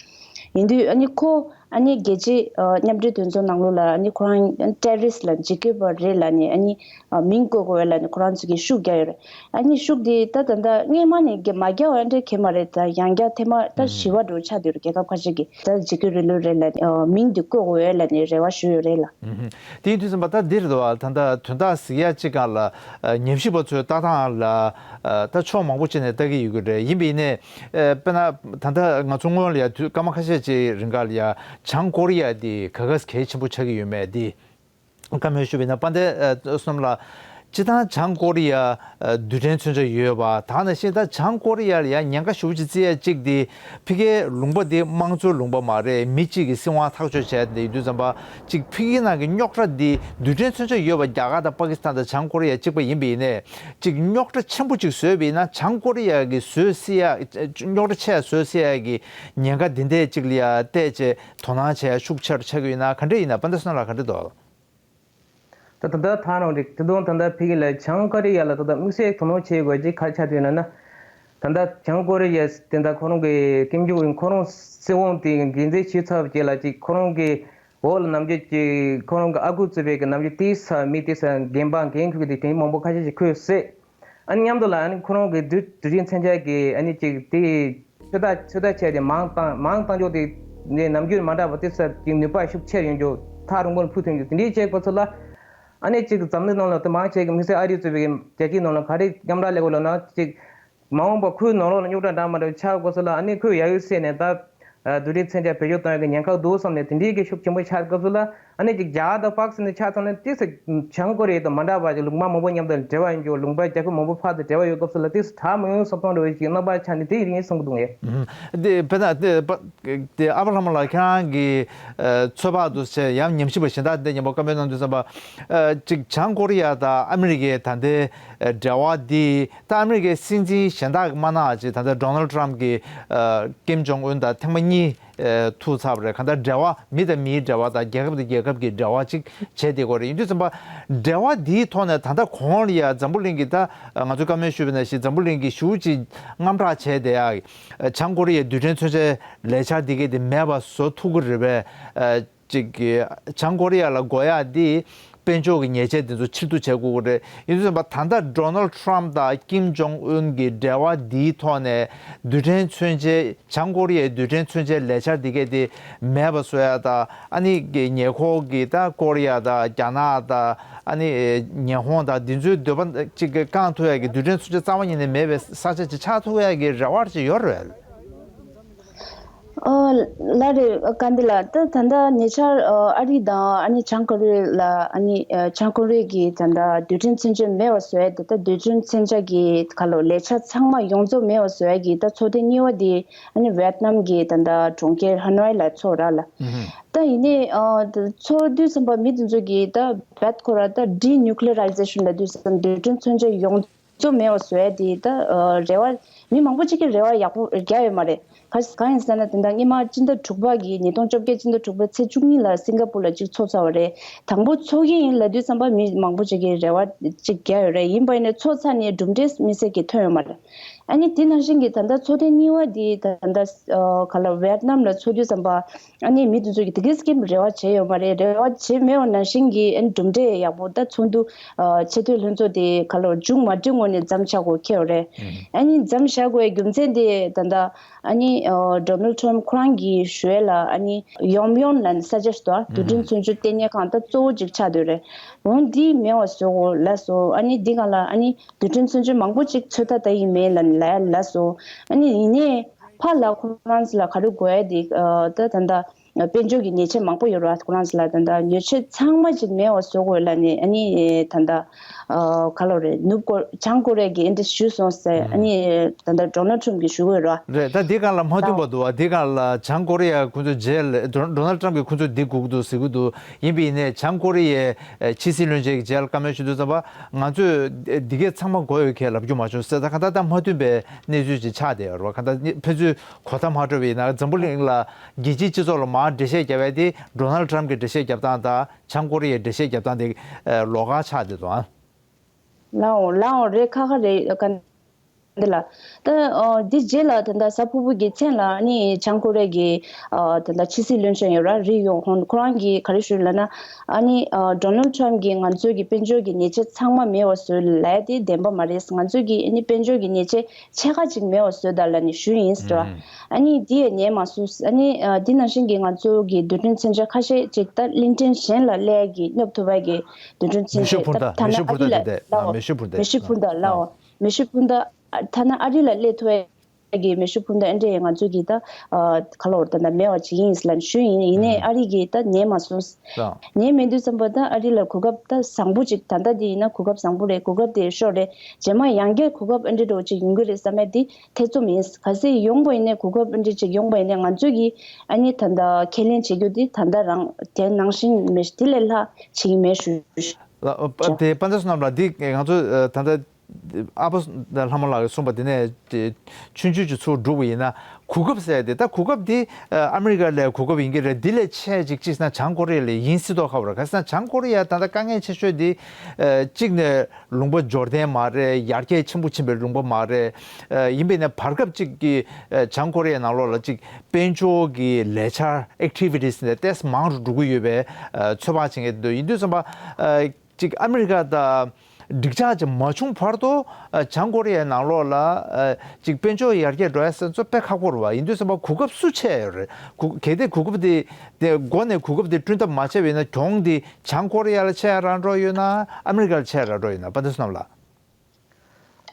ཡིན་དུས་ཨ་ནི་ཁོ་ ཨ་ནི་རྒྱལ་སྤྱིའི་ཨ་མཉམ་འབྲེལ་དོན་ཚོགས་ནང་ལོགས་ལ་ཨ་ནི་ཁོ་རང་ཊེ་རོ་རི་སི་ཊི་ལབ་འཇིགས་སྐུལ་བ་རེད་ལབ་ནས་ཨ་ནི་ཨ་མིང་བཀོད་དགོས་ལབ་ནས་ཁོ་རང་ཚོ་གིས་ཤུགས་རྒྱག་ཡོད་རེད། ཨ་ནི་ཤུགས་དེ་ད་ད་ལྟ་སྔས་མ་ནས་རྒྱ་མ་རྒྱག་པ་འདྲ་གང་མ་རེད། ད་ཡང་བསྐྱར་ཐེངས་མ་ད་བཞི་པ་འདྲ་ཆགས་བསྡད་ཡོད་རེད། རྒྱལ་ཁབ་ཁ་ཤས་ཀྱིས་ད་འཇིགས་སྐུལ་རིང་ལུགས་རེད་ལབ་ནས་ཨ་མིང་དེ་བཀོད་དགོས་ལབ་ནས་རེ་བ་ཞུས་ཡོད་རེད་ལ། ཨུ་ཧུམ། དེ་ཡིན་དུས་ཙམ་པ་ད་འདི་རེད་དོ། ད་ལྟ་དོན་དག་གཟིགས་ཡ་གཅིག་སྒང་ལ་ཨ་ཉམས་ཞིབ་པ་ཚོའི་ལྟ་སྟངས་ལ་ཨ་ད་ཕྱོགས་མང་པོ་བྱས་ནས་ལྟ་གི་ཡོད་ཀྱི་རེད། ཡིན་པ་ཡིན་ནའི་ཨ་དཔེར་ན་ད་ལྟ་ང་ཚོ་སྔོན་ལ་ཡ་དུས་སྐར་མ་ཁ་ཤས་ཅིག་རིང་ག་ལ་ཡ་བྱང་ཀོ་རི་ཡ་འདི་ག་ག་གལ་ཆེན་པོ་ཆགས་ཀྱི་ཡོད་མེད་འདི་བཀའ་མོལ་ཞུས་པ་ཡིན་ན། དཔལ་ལྡན་ཨ་བསོད་ནམས་ལགས། སྤྱིར་བཏང་བྱང་ཀོ་རི་ཡ་ཨ་རྡུལ་ཕྲན་མཚོན་ཆ་ཡོད་པ་དེ་ནང་བཞིན་ད་བྱང་ཀོ་རི་ཡ་ལ་ཡ་ཉེན་ཁ་ཞེ་པོ་ཅིག་བརྩི་ཡ་གཅིག་དེ་ཕ་གིའི་ལུང་པ་འདི་དམངས་གཙོའི་ལུང་པ་མ་རེད། མི་གཅིག་གི་སྲིད་དབང་ཐག་གཅོད་བྱས་བསྡད་ཡོད་དུས་ཙམ་པ། གཅིག་ཕ་གིའི་ནང་གི་རྙོག་དྲ་འདི་རྡུལ་ཕྲན་མཚོན་ཆ་ཡོད་པ་རྒྱ་གར་དང་པ་ཀི་སི་ཐན་དང་བྱང་ཀོ་རི་ཡ་གཅིག་པ་ཡིན་པ་ཡིན་ནའི། གཅིག་རྙོག་དྲ་ཆེན་པོ་གཅིག་བཟོས་པ་ཡིན་ན་བྱང་ཀོ་རི་ཡ་གིས་བཟོ་སྲིད་ཡ། རྙོག་དྲ་ཆེ་བཟོ་སྲིད་ཡ་གི་ཉེན་ཁ་འདི་འདྲས་གཅིག་ལ་ཡ་བལྟས་བྱས་དོ་སྣང་བྱེད་ཡ་ཤུགས་ཆེ་རུ་ཆགས་ཀྱི་ཡོད་ན། ག་འདྲས་ཡིན་ན། དཔལ་ལྡན་བསོད་ནམས་ལགས་ག་འདྲས་འདུག་ད་ད་ལྟ་ཐང་རང་རིགས་དེ་དང་ད་ལྟ་ཕ་གི་ལ་བྱང་ཀོ་རི་ཡ་ལ་ད་ལྟ་དམིགས་བསལ་དོ་སྣང་བྱེད་དགོས་ཀྱི་ཁ་ཆ་དུས་ན་ན། ད་ལྟ་བྱང་ཀོ་རི་ཡ་དེ་ད་ཁོ་རང་གི་ཀིམ་ཇོང་ཨུན་ཁོ་རང་སྲིད་དབང་དེ་འགན་འཛིན་བྱས་ཚར་རྗེས་ལ་ཅིག་ཁོ་རང་གི་འོག་ལ་ནམ་རྒྱུན་ཅིག་ཁོ་རང་གི་ཨ་ཁུ་གཙོས་པའི་གི་ནམ་རྒྱུན་ཏོག་ཙམ་མི་ཏོག་ཙམ་འགན་པ་འགན་འཁུར་གི་དེ་དེ་མང་པོ་ཁ་ཤས་ཅིག་འཁུར་སྲིད། ཨ་ནི་མཉམ་དུ་ལ་ཨ་ནི་ཁོ་རང་གི་རྡུལ་རྡུལ་ཕྲན་མཚོན་ཆ་གི་ཨ་ནི་ཅིག་དེ་ཚོད་ལྟ་ཚོད་ལྟ་བྱས་ཏེ་མང་བཏང་མང་བཏང་ཕྱོགས་དེ་ནས་ནམ་རྒྱུན་མ་འདྲ་བ་དེ་ཚོ་ཅིག་ནུས་པ་ཤུགས་ཆེར་ཡོང་རྒྱུ་ཐག་རིང་པོར་འཕུར་ཐོན་རྒྱུ་དེ་འདྲའི་བྱེད་དགོས་ཚོད་ལ། ཨ་ནི་ཅིག་འཛམ་གླིང་ནང་ལ་དེ་མང་ཆེ་གི་དམིགས་བསལ་ཨ་རི་གཙོས་པའི་རྒྱལ་སྤྱིའི་ནང་ལ་ག་རེ་མཉམ་དྲག་སླེབས་ཡོད་ལབ་ན། ཅིག་མ་འོངས་པ་ཁོའི་ནང་ལོགས་ལ་རྙོག་དྲ་འདྲ་མི་འདྲ་ཆགས་དགོས་ཚོད་ལ་ཨ་ནི་ཁོས་ཡ་ཡོ་བསྲེས་ནས་ད་རྡུལ་ཕྲན་མཚོན་ཆ་བེད་སྤྱོད་གཏོང་ཡག་གི་ཉེན་ཁ་འདུག་བསམ་ནས་དེ་འདྲའི་གི་ཤུགས་ཆེན་པོ་ཆགས་སྐབས་སུ་ལ། ཨ་ནི་ཅིག་རྒྱ་གར་དང་པ་ཀི་སི་ཐན་ཆ་ཚང་ནས་ཏོག་ཙམ་བྱང་ཀོ་རི་ཡ་དང་མ་འདྲ་བ་ཅིག་ལུང་པ་མང་པོ་མཉམ་དུ་འབྲེལ་བ་ཡོད་རྒྱུ། ལུང་པ་རྒྱལ་ཁབ་མང་པོ་ཕར་ཚུར་འབྲེལ་བ་ཡོད་སྐབས་སུ་ལ་ཏོག་ཙམ་དྲག་མི་ཡོང་བསམ་སྟངས་འདྲ་བོ་ཞིག་རྣམ་པ་ཆགས་ནས་དེ་ཡིན་གསུང་གི་འདུག་ངས། ཨུམ། དེ་དཔེར་ན་དེ་པ་དེ་ཨ་བྷ་ར་ཧམ་ལགས་ཁྱེད་རང་གི་ཨ་ཚོད་དཔག་ཏུ་བྱས་ཡང་ཉམས་ཞིབ་པ་གཞན་དག་དེ་འདྲ་མཉམ་པོ་བཀའ་མོལ་གནང་དུས་ཙམ་པ། ཨ་ཅིག་བྱང་ཀོ་རི་ཡ་དང་ཨ་མི་རི་ཀའི་ད་ལྟའི་ཨ་འབྲེལ་བ་འདི་ད་ཨ་མི་རི་ཀའི་སྲིད་འཛིན་གཞན་དག་གིས་མ་གནང་བ་ཅིག་ད་ལྟ་ཌོ་ནལ་ཊམ་གྱིས་ཨ་ཀིམ་ཇོང་ཨུན་དང་ཐེངས་མ་གཉིས། ཨེ་ཐུག་ཚར་བ་རེད། གང་ལྟར་འབྲེལ་བ་མི་དང་མིའི་འབྲེལ་བ་དང་རྒྱལ་ཁབ་དང་རྒྱལ་ཁབ་ཀྱི་འབྲེལ་བ་ཅིག་བྱས་བསྡད་ཀྱི་ཡོད་རེད། ཡིན་དུས་ཙམ་པ་འབྲེལ་བ་འདིའི་ཐོག་ནས་ད་ལྟ་གོང་ལ་ཡ་འཛམ་བུ་གླིང་གི་ད་ང་ཚོས་བཀའ་མོལ་ཞུས་པ་ནང་བཞིན་འཛམ་བུ་གླིང་གི་ཞེ་པོ་ཅིག་དངངས་སྐྲག་བྱས་བསྡད་ཡ་བྱང་ཀོ་རི་ཡའི་རྡུལ་ཕྲན་མཚོན་ཆའི་ལས་འཆར་འདི་གས་དེ་མེད་པ་བཟོ་ཐུབ་ཀྱི་རེད་པས། ཨ་ཅིག་གི་བྱང་ཀོ་རི་ཡ་ལ་དགོས་ཡ་འདི་དཔལ་འབྱོར་གྱི་ཉེས་ཆད་འདི་ཚོ་ཕྱིར་བསྡུ་བྱེད་དགོས་ཀྱི་རེད། ཡིན་དུས་ཙམ་པ་ད་ལྟ་ཌོ་ནལ་ཊམ་དང་ཀིམ་ཇོང་ཨུན་གྱི་འབྲེལ་བ་འདིའི་ཐོག་ནས་རྡུལ་ཕྲན་མཚོན་ཆའི་བྱང་ཀོ་རི་ཡའི་རྡུལ་ཕྲན་མཚོན་ཆའི་ལས་འཆར་འདི་གས་དེ་མེད་པ་བཟོ་ཡ་དང་། ཨ་ནི་ཉེ་འཁོར་གྱི་ད་ཀོ་རི་ཡ་དང་རྒྱ་ནག་དང་། ཨ་ནི་ཉི་ཧོང་དང་འདི་ཚོའི་འདོད་པ་ཅིག་གི་བསྐང་ཐུབ་ཡ་གི་རྡུལ་ཕྲན་མཚོན་ཆ་རྩ་བ་ཉིད་ནས་མེད་པའི་ས་ཆ་ཅིག་ཆགས་ཐུབ་ཡ་གི་རེ་བ་ཅིག་ཡོད་རེད། ཨོ། ལགས་རེད། ཀན་ཌི་ལགས། ད་ད་ལྟ་ཉེ་ཆར་ཨ་རི་དང་ཨ་ནི་བྱང་ཀོ་རི་ཡ་ལ་ཨ་ནི་བྱང་ཀོ་རི་ཡ་གི་ད་ལྟ་རྡུལ་ཕྲན་མཚོན་ཆ་མེད་པ་བཟོ་ཡ་དེ། ད་རྡུལ་ཕྲན་མཚོན་ཆ་གི་ག་ལོ་ལས་འཆར་ཚང་མ་ཡོངས་རྫོགས་མེད་པ་བཟོ་ཡ་གི་ད་ཚོགས་ཐེངས་གཉིས་པ་དེ་ཨ་ནི་ཝེ་ཏི་ནམ་གྱི་ད་ལྟ་གྲོང་ཁྱེར་ཧ་ནོའི་ལ་ཚོགས་ར་ལ། ད་ཡིན་ནའི་ཨ་ད་ཚོགས་དུས་ཙམ་པ་མི་དེ་ཚོ་གིས་ད་བེད་ཁོ་ར་ད་ཌི་ནིའུ་ཀི་ལི་ཡ་རའི་ཛེ་ཤན་ལབ་དུས་ཙམ་རྡུལ་ཕྲན་མཚོན་ཆ་ཡོངས་རྫོགས་མེད་པ་བཟོ་ཡ་དེ་ད་ཨ་རེ་བ་མི་མང་པོ་ཅིག་གིས་རེ་བ་ཡག་པོ་རྒྱག་ཡོད་མ་རེད། ག་གང་ཡིན་ཟེར་ན་དེ་འདྲ་སྔོན་མ་སྤྱི་ཟླ་དྲུག་པ་གི་ཉིས་སྟོང་བཅོ་བརྒྱད་སྤྱི་ཟླ་དྲུག་པའི་ཚེས་བཅུ་གཉིས་ལ་སིང་ག་པུར་ལ་གཅིག་ཚོགས་ཚར་བ་རེད། དང་པོ་ཚོགས་ཀྱི་ཡིན་ལབ་དུས་ཙམ་པ་མི་མང་པོ་ཅིག་གིས་རེ་བ་ཅིག་རྒྱག་ཡོད་རེད། ཡིན་པ་ཡིན་ནའི་ཚོགས་ཚར་ནས་གྲུབ་འབྲས་དམིགས་བསལ་གྱི་ཐོན་ཡོད་མ་རེད། ཨ་ནི་དེ་ནང་བཞིན་གྱི་ད་ལྟ་ཚོགས་ཐེངས་གཉིས་པ་དེ་ད་ལྟ་ཨ་ག་ལ་ཝེ་ཏི་ནམ་ལ་ཚོགས་དུས་ཙམ་པ་ཨ་ནི་མི་དེ་ཚོ་གིས་དེ་གས་ཀྱི་རེ་བ་བྱས་ཡོད་མ་རེད། རེ་བ་བྱས་མེད་པ་ནང་བཞིན་གྱི་ཨ་ནི་གྲུབ་འབྲས་ཡག་པོ་ད་ཚོགས་འདུ་ཨ་ཆེས་མཐོའི་ལྷན་ཚོགས་དེ་ག་ལ་མཇུག་མ་སྒྲིལ་སྔོན་ནས་མཚམས་བཞག་དགོས་ཁེལ་བ་རེད། ཨ་ནི་མཚམས་བཞག་དགོས་རྒྱུ་མཚན་དེ་ད་ལྟ་ཨ་ནི་ཨ་ཌོ་ནལ་ཊམ་ཁོ་རང་གིས་ཞུ་ཡས་ལ་ཨ་ནི་ཡོམ་ཡོམ་ལབ་ནས་ས་ཆ་ཞིག་འདུག་རྡུལ་ཕྲན་མཚོན་ཆ་ལྟེ་གནས་ཁང་ད་གཙོ་བོ་ཅིག་ཆགས་བསྡད་རེད། འོ་འདི་མེད་པ་བཟོ་དགོས་ལབ་སོང་། ཨ་ནི་འདི་སྒང་ལ་ཨ་ནི་རྡུལ་ཕྲན་མཚོན་ཆ་མང་པོ་ཅིག་ཚོད་ལྟ་ལྟ་ཡི་མེད་ལབ་ནས་ལབ་ལབ་སོང་། ཨ་ནི་ཡིན་ནའི་ཕར་ལ་ཁོ་རང་ཚོ་ལ་ག་རེ་དགོས་ཡ་དེ་ཨ་ད་ད་ལྟ་དཔལ་འབྱོར་གྱི་ཉེས་ཆད་མང་པོ་ཡོད་རེད་བ། ཁོ་རང་ཚོ་ལ་ད་ལྟ་ཉེས་ཆད་ཚང་མ་ཅིག་མེད་པ་བཟོ་དགོས་ལབ་ནས་ཨ་ནི་ད་ལྟ་ཨ་ག་ལོ་རེད། ནུབ་ཀོ་བྱང་ཀོ་རི་ཡ་གིས་འདི་ཞུས་སོང་ཟེར་ཨ་ནི་ད་ལྟ་ཌོ་ནལ་ཊམ་གྱིས་ཞུ་གི་ཡོད་རེད་བ། རེད། ད་འདི་སྒང་ལ་མ་མཐུན་པ་འདུག་བ། འདི་སྒང་ལ་བྱང་ཀོ་རི་ཡ་ཁོ་ཚོ་རྗེས་ལ་ཌོ་ཌོ་ནལ་ཊམ་གྱིས་ཁོ་ཚོ་འདི་དགོས་ཀྱི་འདུག་ཟེར་གྱི་འདུག་ཡིན་པ་ཡིན་ནའི་བྱང་ཀོ་རི་ཡའི་ཕྱི་སྲིད་བློན་ཆེན་གྱིས་རྗེས་ལ་བཀའ་མོལ་ཞུ་དུས་ཙམ་པ་ང་ཚོས་འདི་གས་ཚང་མ་དགོས་ཡོད་ཁེལ་ལབ་རྒྱུ་མ་བྱུང་ཟེར། ད་གང་ལྟར་ད་མ་མཐུན་པའི་གནས་ཚུལ་ཅིག་ཆགས་བསྡད་ཡོད་རེད་བ། གང་ལྟར་ཕན་ཚུན་གོ་བརྡ་མ་འཕྲོད་པ་ཡིན་ན་འཛམ་བུ་གླིང་ལ་རྒྱལ་སྤྱིའི་སྤྱི་ཚོགས་ལ་མར་འགྲེལ་བཤད་བརྒྱབ་པ་དེ་ཌོ་ནལ་ཊམ་གྱི་འགྲེལ་བཤད་བརྒྱབ་སྟངས་དང་བྱང་ཀོ་རི་ཡའི་འགྲེལ་བཤད་བརྒྱབ་སྟངས་དེ་ལོགས་ཀ་ཆགས་བསྡད་འདུག་ཨ། ལའོ་ལའོ་རེད། ཁ་ཁ་རེད། ག་འདི་ལ། ད་ཨ་འདི་རྗེས་ལ་ད་ལྟ་གཟའ་ཕུར་བུ་གི་མཚན་ལ་ཨ་ནི་བྱང་ཀོ་རི་ཡ་གི་ཨ་ད་ལྟ་ཕྱི་སྲིད་བློན་ཆེན་ཡོད་ར་རི་ཡོང་ཧོང་ཁོ་རང་གིས་ག་རེ་ཞུས་ལབ་ན། ཨ་ནི་ཨ་ཌོ་ནལ་ཊམ་གྱིས་ང་ཚོའི་གི་དཔལ་འབྱོར་གྱི་ཉེས་ཆད་ཚང་མ་མེད་པ་བཟོས་ལབ་ཡ་དེ་བདེན་པ་མ་རེད། ང་ཚོའི་གི་ཨ་ནི་དཔལ་འབྱོར་གྱི་ཉེས་ཆད་ཕྱེད་ཀ་ཅིག་མེད་པ་བཟོས་དང་ལབ་ནས་ཞུས་ཡིན་ཟེར་བ། ཨ་ནི་འདི་ཡང་ཉན་མ་སོང་། ཨ་ནི་ཨ་འདི་ནང་བཞིན་གྱི་ང་ཚོའི་གི་རྡུལ་ཕྲན་མཚོན་ཆ་ཁ་ཤས་ཅིག་ད་གླིང་ཕྲན་གཞན་ལ་སླེབས་ཀྱི་སྙོབ་ཐུབ་པ་གི་རྡུལ་ཕྲན་མཚོན་ཆ་ད་ཐ་ན་ཨ་རི་ལ་ལའོ་མེ་ཤུགས་འཕུར་མདའ་ལའོ་མེ་ཤུགས་འཕུར་མདའ་ལའོ་མེ་ཤུགས་འཕུར་མདའ་ཐ་ན་ཨ་རི་ལ་སླེབས་ཐུབ་པའི་གི་མེ་ཤུགས་འཕུར་མདའ་ཨེ་འདྲས་ང་ཚོ་གི་ད་ཨ་ག་ལ་བར་ད་ད་མེད་པ་ཅིག་ཡིན་ལབ་ཞུས་ཡིན། ཡིན་ནའི་ཨ་རི་གིས་ད་ཉན་མ་སོང་། ལགས། ཉན་མེད་དུས་ཙམ་པ་ད་ཨ་རི་ལ་གོ་སྐབས་ད་བཟང་པོ་ཅིག་ད་ལྟ་འདི་ཡིན་ན་གོ་སྐབས་བཟང་པོ་རེད། གོ་སྐབས་དེ་ཤོར་རེད། རྗེས་མ་ཡང་བསྐྱར་གོ་སྐབས་ཨེ་འདྲས་འདྲ་བོ་ཅིག་ཡོང་གི་རེད་བསམ་ཡ་འདི་ཐེ་ཚོམ་ཡིན། གལ་སྲིད་ཡོང་པ་ཡིན་ནའི་གོ་སྐབས་ཨེ་འདྲས་ཅིག་ཡོང་པ་ཡིན་ནའི་ང་ཚོ་གི་ཨ་ནི་ད་ལྟ་ཁས་ལེན་བྱེད་རྒྱུ་འདི་ད་ལྟ་རང་དེ་ནང་བཞིན་མེད་དེ་ལས་ལྷག་བྱེད་ཀྱི་མེད་ཞུ། ལགས། དེ་དཔལ་ལྡན་བསོད་ནམས་ལགས་འདི་ང་ཚོ་ད་ལྟ་ཨ་ཕ་ལྷ་མོ་ལགས་ཀྱིས་གསུངས་པ་དེ་ནས་ཆུང་ཆུང་ཅིག་ཚུར་སྒྲུག་པ་ཡིན་ན། གོ་སྐབས་ཟེར་ཏེ་ད་གོ་སྐབས་འདི་ཨ་མི་རི་ཀ་ལ་གོ་སྐབས་ཡིན་གྱི་རེད། འདི་ལས་ཆེ་ཅིག་ཅིག་ན་བྱང་ཀོ་རི་ཡ་ལ་ཡིན་སྲིད་མདོག་ཁ་པོ་རེད། ག་ཟེར་ན་བྱང་ཀོ་རི་ཡ་ད་ལྟ་དཀའ་ངལ་ཆེ་ཤོས་འདི་ཨ་གཅིག་ནས་ལུང་པ་འབྱོར་ལྡན་མ་རེད། ཡར་རྒྱས་ཆེན་པོ་ཕྱིན་པའི་ལུང་པ་མ་རེད། ཨ་ཡིན་པས་ན་བར་སྐབས་ཅིག་གི་ཨ་བྱང་ཀོ་རི་ཡའི་ནང་ལོགས་ལ་ཅིག་དཔལ་འབྱོར་གྱི་ལས་འཆར་ཨེག་ཊི་བི་ཊི་སི་འདི་ཏོག་ཙམ་མང་རུ་འགྲོ་གི་ཡོད་པའི་ཨ་ཚོད་དཔག་བྱེད་མཁན་འདུག་ཡིན་དུས་ཙམ་པ་ཨ་ཅིག་ཨ་མི་རི་ཀ་དང་། འགྲིག་ཆགས་ཅིག་མ་བྱུང་བར་དུ་ཨ་བྱང་ཀོ་རི་ཡའི་ནང་ལོགས་ལ་ཨ་ཅིག་དཔལ་འབྱོར་ཡར་རྒྱས་འགྲོ་ཡ་སོགས་དཔེ་ཁག་པོ་རེད་བ། ཡིན་དུས་ཙམ་པ་གོ་སྐབས་སུ་ཆེ་ཡོད་རེད། གོ་གལ་ཏེ་གོ་སྐབས་དེ་དེ་མགོ་ནས་གོ་སྐབས་དེ་བསྐྲུན་ཐབས་མ་བྱས་པ་ཡིན་ན་གྱོང་དེ་བྱང་ཀོ་རི་ཡ་ལ་ཆེ་ཡ་རང་འགྲོ་ཡོད་ན་ཨ་མི་རི་ཀ་ལ་ཆེ་ཡ་རང་འགྲོ་ཡོད་ན། དཔལ་ལྡན་བསོད་ནམས་ལགས།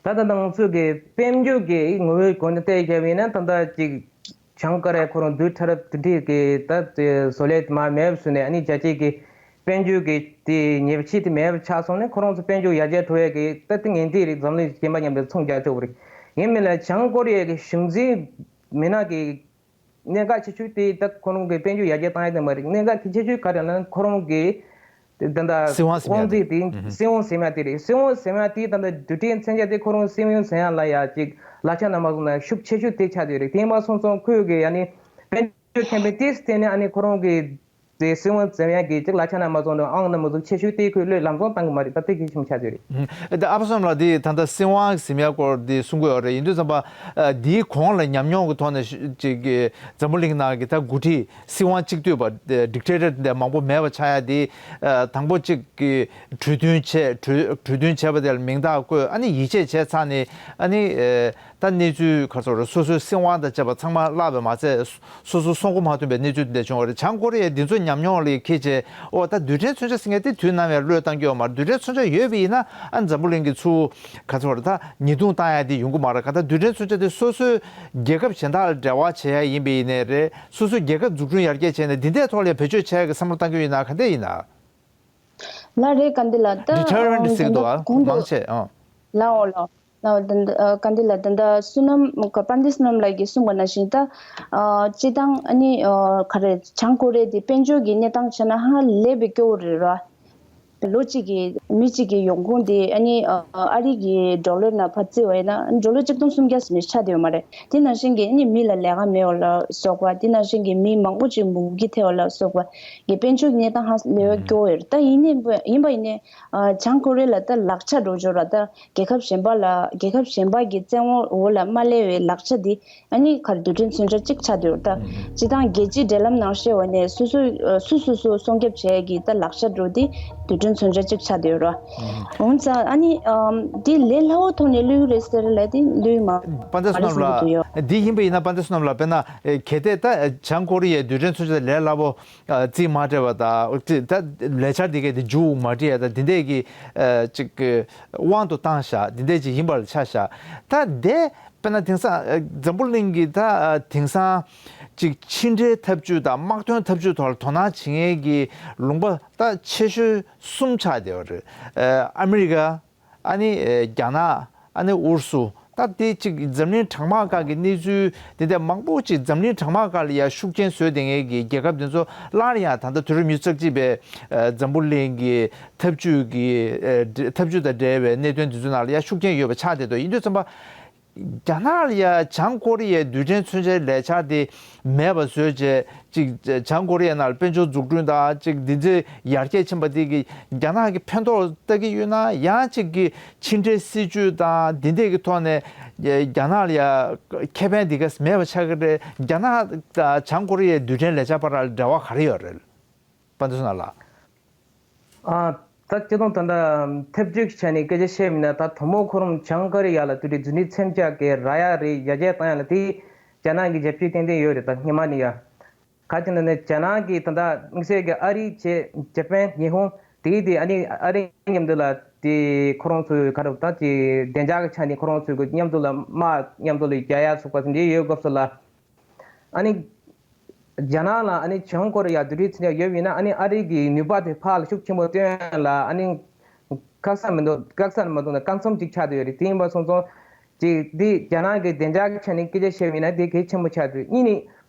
ད་ལྟ་ང་ཚོ་གི་དཔལ་འབྱོར་གྱི་ངོ་བོའི་སྒོ་ནས་བལྟས་བཞག་པ་ཡིན་ན་ད་ལྟ་ཅིག་བྱང་ཀོ་རི་ཡ་ཁོ་རང་རྡུལ་ཕྲ་རབ་རྡུལ་ཕྲན་གྱི་ད་དེ་བཟོ་ལས་དེ་མར་མེད་པ་བཟོས་ནས་ཨ་ནི་རྒྱལ་སྤྱིའི་གི་དཔལ་འབྱོར་གྱི་དེ་ཉེས་ཆད་དེ་མེད་པ་ཆགས་སོང་ནས་ཁོ་རང་ཚོ་དཔལ་འབྱོར་ཡར་རྒྱས་འགྲོ་ཡས་ཀྱི་ད་དེ་ངན་དེ་རིགས་འཛམ་གླིང་གཞན་པ་མཉམ་དུ་མཚུངས་རྒྱག་ཆོག་པ་རེད། ཡིན་མིན་ལ་བྱང་ཀོ་རི་ཡ་གི་གཞུང་འཛིན་མི་སྣ་གི་གནད་འགག་ཆེ་ཤོས་དེ་ད་ཁོ་རང་གི་དཔལ་འབྱོར་ཡར་རྒྱས་བཏང་ཡ་དེ་མ་རེད། གནད་འགག་གལ་ཆེ་ཤོས་ག་རེ་ལབ་ན་ཁོ་རང་གི་དེ་ད་ལྟ་སྲིད་དབང་ཟིན་ཡ་དབང་དེ་ཚད་དེ་སྲིད་དབང་ཟིན་ཡ་དེ་རེད། སྲིད་དབང་ཟིན་ཡ་དེ་ད་ལྟ་རྡུལ་ཕྲན་མཚོན་ཆ་དེ་ཁོ་རང་སྲིད་དབང་ཟིན་ཡ་ལ་ཡ་ཅིག་ལག་ཆ་ནང་མ་བཟུང་ན་ཤུགས་ཆེ་ཤོས་དེ་ཆགས་བསྡད་རེད། དེ་མ་སོང་ཙང་ཁོས་གི་ཡ་ནི་དཔལ་འབྱོར་ཁེ་ཕན་དེ་བརྟེན་ནས་ཨ་ནི་ཁོ་རང་གི་དེ་སྲིད་དབང་འཛིན་ཡ་གི་ཅིག་ལག་ཆ་ནང་མ་བཙོང་དང་ཨང་ནང་མ་བཙོང་ཆེ་ཤོས་དེ་ཁོས་བློས་ལམ་སང་བཏང་གི་མ་རེད། ད་དེ་གལ་ཆེན་པོ་ཆགས་ཀྱི་རེད། ཨ་ཕ་བསོད་ནམས་ལགས་དེ་ད་ལྟ་སྲིད་དབང་ཟིན་ཡ་སྐོར་དེ་གསུང་གི་ཡོད་རེད། ཡིན་དུས་ཙམ་པ་ཨ་དེའི་གོང་ལ་ཉམས་མྱོང་གི་ཐོག་ནས་ཅིག་གི་འཛམ་བུ་གླིང་ནང་གི་ད་འགོ་ཁྲིད་སྲིད་དབང་གཅིག་སྡུད་པ་ཌིག་ཊེ་ཊར་དེ་མང་པོ་མེད་པ་ཆགས་ཡ་དེ་ཨ་དང་པོ་ཅིག་གི་གྲོས་མཐུན་བྱས། གྲོས་གྲོས་མཐུན་བྱས་པ་དེ་ལ་མིང་རྟགས་བཀོད། ཨ་ནི་ཡིད་ཆེས་བྱས་ཚར་ནས་ཨ་ནི་ཨ། ད་གནས་ཚུལ་ག་ཚོད་རེད། སོ་སོའི་སྲིད་དབང་དང་བཅས་པ་ཚང་མ་བརླག་པས་མ་ཚད། སོ་སོའི་སྲུང་འཁོར་མ་ཐོན་པའི་གནས་ཚུལ་དེ་འདྲ་བྱུང་བ་རེད། བྱང་ཀོ་རི་ཡས་འདི་ཚོ་ཉམས་མྱོང་ལ་འཁྱེར་བྱས། ཨོ་ད་རྡུལ་ཕྲན་མཚོན་ཆ་ཟེར་མཁན་དེ་དུས་ནམ་ཡང་བློས་བཏང་རྒྱུ་ཡོད་མ་རེད། རྡུལ་ཕྲན་མཚོན་ཆ་ཡོད་པ་ཡིན་ན་ཨ་འཛམ་བུ་གླིང་གི་ཚུར་ག་ཚོད་རེད། ད་ཉེས་རྡུང་བཏང་ཡ་དེ་ཡོང་གི་མ་རེད། ག་ད་རྡུལ་ཕྲན་མཚོན་ཆ་དེ་སོ་སོའི་རྒྱལ་ཁབ་གཞན་དག་ལ་འབྲེལ་བ་བྱེད་ཡ་ཡིན་པ་ཡིན་ནའི་རེད། སོ་སོའི་རྒྱལ་ཁབ་འཛུགས་སྐྲུན་ཡར་རྒྱས་བྱས་ནས་འདི་འདྲའི་ཐོག་ལ་བེད་སྤྱོད་བྱེད་ཡ་གི་བསམ་བློ་བཏང་གི་ཡོད་ན་ག་འདྲ་ཡིན་ན། ལགས་རེད། དཀའ་འདི་ལ་ད་ཌི་ཊར་རེན་ཊི་ཟེར་གི་འདུག་ཨ། གོང་དུ་མང་ཆེ་ཨ། ལའོ་ལའོ་ལའོ་ད་ལྟ་ཨ་དཀའ་འདི་ལ་ད་ལྟ་བསོད་ནམས་དཔལ་ལྡན་བསོད་ནམས་ལགས་ཀྱིས་གསུངས་པ་ནང་བཞིན་ད་ཨ་སྤྱི་བཏང་ཨ་ནི་ཨ་ག་རེ་བྱང་ཀོ་རི་ཡ་དེ་དཔལ་འབྱོར་གྱི་གནས་སྟངས་བྱས་ན་ཧ་ལས་པའི་སྐྱོ་བོ་རེད་ར། ལོ་གཅིག་གི་མི་གཅིག་གི་ཡོང་ཁུངས་དེ་ཨ་ནི་ཨ་རི་གི་ཌོ་ལར་ནང་ཕར་བརྩི་བ་ཡིན་ན་ཌོ་ལར་གཅིག་སྟོང་སུམ་བརྒྱ་ཟིན་ཆགས་བསྡད་ཡོད་མ་རེད། དེ་ནང་བཞིན་གྱི་ཨ་ནི་མི་ལ་ལས་ཀ་མེད་པ་ལ་སོགས་པ། དེ་ནང་བཞིན་གྱི་མི་མང་པོ་ཅིག་མུ་གེ་ཐལ་བ་ལ་སོགས་པ་གི་དཔལ་འབྱོར་གནས་སྟངས་ཧ་ལས་པའི་སྐྱོ་བོ་ཡོད་རེད། ད་ཡིན་ནའི་ཡིན་པ་ཡིན་ནའི་ཨ་བྱང་ཀོ་རི་ཡ་ལ་ད་ལག་ཆ་འགྲོ་འབྱོར་ར་ད་རྒྱལ་ཁབ་གཞན་པ་ལ་རྒྱལ་ཁབ་གཞན་པ་གི་བཙན་དབང་འོག་ལ་མ་སླེབས་པའི་ལག་ཆ་འདི་ཨ་ནི་ག་རེ་རྡུལ་ཕྲན་མཚོན་ཆ་གཅིག་ཆགས་བསྡད་ཡོད་རེད། ད་སྤྱི་བཏང་རྒྱལ་སྤྱིའི་འབྲེལ་ལམ་ནང་བཤད་པ་ནས་སོ་སོ་ཨ་སུ་སོ་སོ་སྲུང་སྐྱོབ་བྱེད་ཡས་ཀྱི་ད་ལག་ཆ་འདྲ་བོ་འདི་རྡུལ་ཕྲན་མཚོན་ཆ་གཅིག་ཆགས་བསྡད་ཡོད་རེད། འོན་ཀྱང་ཨ་ནི་ཨམ་འདི་ལས་སླ་བོ་ཐོག་ནས་བླུགས་རེད་ཟེར་ལབ་དེ་བླུགས་མ་དཔལ་ལྡན་བསོད་ནམས་མ་རེད་བསམ་གྱི་འདུག་ཡོད། ལགས། འདི་ཡིན་པ་ཡིན་ན་དཔལ་ལྡན་བསོད་ནམས་ལགས་དཔེར་ན་ཨེ་གལ་ཏེ་ད་བྱང་ཀོ་རི་ཡའི་རྡུལ་ཕྲན་མཚོན་ཆ་ལས་སླ་བོ་ཨ་རྩིས་མ་སྤྲད་པ་དང་ཨོ་རྩིས་ད་ལས་འཆར་འདི་གའི་དེ་མཇུག་མ་སྒྲིལ་ཡ་ད་འདི་འདྲས་ཀྱི་ཨ་ཅིག་གི་དབང་དུ་བཏང་བཞག་འདི་འདྲས་ཅིག་ཡིན་པ་ལ་ཆ་བཞག་ད་དེ་དཔེར་ན་དེང་སང་ཨ་འཛམ་བུ་གླིང་གི་ད་ཨ་དེང་སང་ཅིག་ཕྱི་འབྲེལ་འཐབ་ཇུས་དང་དམག་དོན་འཐབ་ཇུས་ཐོག་ལ་དོ་སྣང་བྱེད་མཁན་གྱི་ལུང་པ་ད་ཆེ་ཤོས་གསུམ་ཆགས་བསྡད་པ་རེད། ཨ་ཨ་མི་རི་ཀ། ཨ་ནི་ཨེ་རྒྱ་ནག་ཨ་ནི་ཨུ་རུ་སུ། ད་དེ་གཅིག་འཛམ་གླིང་གྲང་དམག་སྒང་གི་གནས་ཚུལ་དེ་འདྲ་མང་པོ་ཅིག་འཛམ་གླིང་གྲང་དམག་སྒང་ལ་ཡ་ཤུགས་རྐྱེན་བཟོས་བསྡད་མཁན་གྱི་རྒྱལ་ཁབ་དེ་ཚོ་སླར་ཡང་ད་ལྟ་དུས་རབས་ཉི་ཤུ་རྩ་གཅིག་པའི་ཨ་འཛམ་བུ་གླིང་གི་འཐབ་ཇུས་ཀྱི་ཨ་འཐབ་ཇུས་དང་འབྲེལ་བའི་གནད་དོན་དེ་ཚོའི་ནང་ལ་ཡ་ཤུགས་རྐྱེན་ཡོད་པ་ཆགས་བསྡད་འདུག་ཡིན་དུས་ཙམ་པ། རྒྱ་ནག་ལ་ཡ་བྱང་ཀོ་རི་ཡའི་རྡུལ་ཕྲན་མཚོན་ཆའི་ལས་འཆར་དེ་མེད་པ་བཟོས་བྱས། ཅིག་བྱང་ཀོ་རི་ཡའི་ནང་ལ་དཔལ་འབྱོར་འཛུགས་སྐྲུན་དང་ཅིག་འདི་ཚོ་ཡར་རྒྱས་ཕྱིན་པ་དེ་གིས་རྒྱ་ནག་གི་ཕན་ཐོགས་ལྟ་གི་ཡོད་ན། ཡང་ཅིག་གི་ཕྱི་འབྲེལ་སྲིད་ཇུས་དང་འདི་འདྲས་ཀྱི་ཐོག་ནས་རྒྱ་ནག་ལ་ཡ་ཁེ་ཕན་འདི་ག་མེད་པ་ཆགས་ཀྱི་རེད། རྒྱ་ནག་དང་བྱང་ཀོ་རི་ཡའི་རྡུལ་ཕྲན་ལས་འཆར་བར་ལ་འབྲེལ་བ་ག་རེ་ཡོད་རེད། དཔལ་འབྱོར་བཟང་ལགས། ཨ། ད་སྤྱིར་བཏང་ད་ལྟ་ཐབས་ཇུས་ཀྱི་ཆ་ནས་སྐད་ཆ་བཤད་མིན་ན། ད་དང་པོ་ཁོ་རང་བྱང་ཀོ་རི་ཡ་ལ་དེ་འདྲའི་རྡུལ་ཕྲན་མཚོན་ཆ་གི་རག་ཡ་རེད། ཡར་རྒྱས་བཏང་ཡ་ལ་དེ་རྒྱ་ནག་གི་རྒྱབ་སྐྱོར་ཏན་ཏན་ཡོད་རེད། ད་སྔོན་མ་ནས་ཡ། ག་ཅི་ན་ནས་རྒྱ་ནག་གིས་ད་ལྟ་དམིགས་བསལ་གྱི་ཨ་རི་བྱས། ཇ་པན། ཉི་ཧོང་དེའི་དེ་ཨ་ནི་ཨ་རི་མཉམ་དུ་ལ་དེ་ཁོ་རང་ཚོའི་ག་རེ་ད་དེ་བདེ་འཇགས་ཀྱི་ཆ་ནས་ཁོ་རང་ཚོའི་མཉམ་དུ་ལ་དམག་མཉམ་དུ་ལ་རྒྱག་ཡ་ཚུགས་པ་དེ་འདྲའི་ཡོད་སྐབས་སུ་ལ། ཨ་ནི། རྒྱ་ནག་ལ་ཨ་ནི་བྱང་ཀོ་རི་ཡ་རྡུལ་ཕྲན་མཚོན་ཆ་ཡོད་པ་ཡིན་ན། ཨ་ནི་ཨ་རི་གི་ནུས་པ་དེ་ཕར་ལ་ཤུགས་ཆེན་པོ་བཏོན་ཡ་ལ་ཨ་ནི་དཀག་ས་མི་འདུག་དཀག་ས་མི་འདུག་ན་དཀག་མཚམས་ཅིག་ཆགས་བསྡད་ཡོད་རེད། དེ་ཡིན་པ་སོང་ཙང་ཅིག་འདི་རྒྱ་ནག་གི་བདེ་འཇགས་ཀྱི་ཆ་ནས་སྐད་ཆ་བཤད་པ་ཡིན་ན་དེ་གལ་ཆེན་པོ་ཆགས་འདུག་གཉིས་ནི།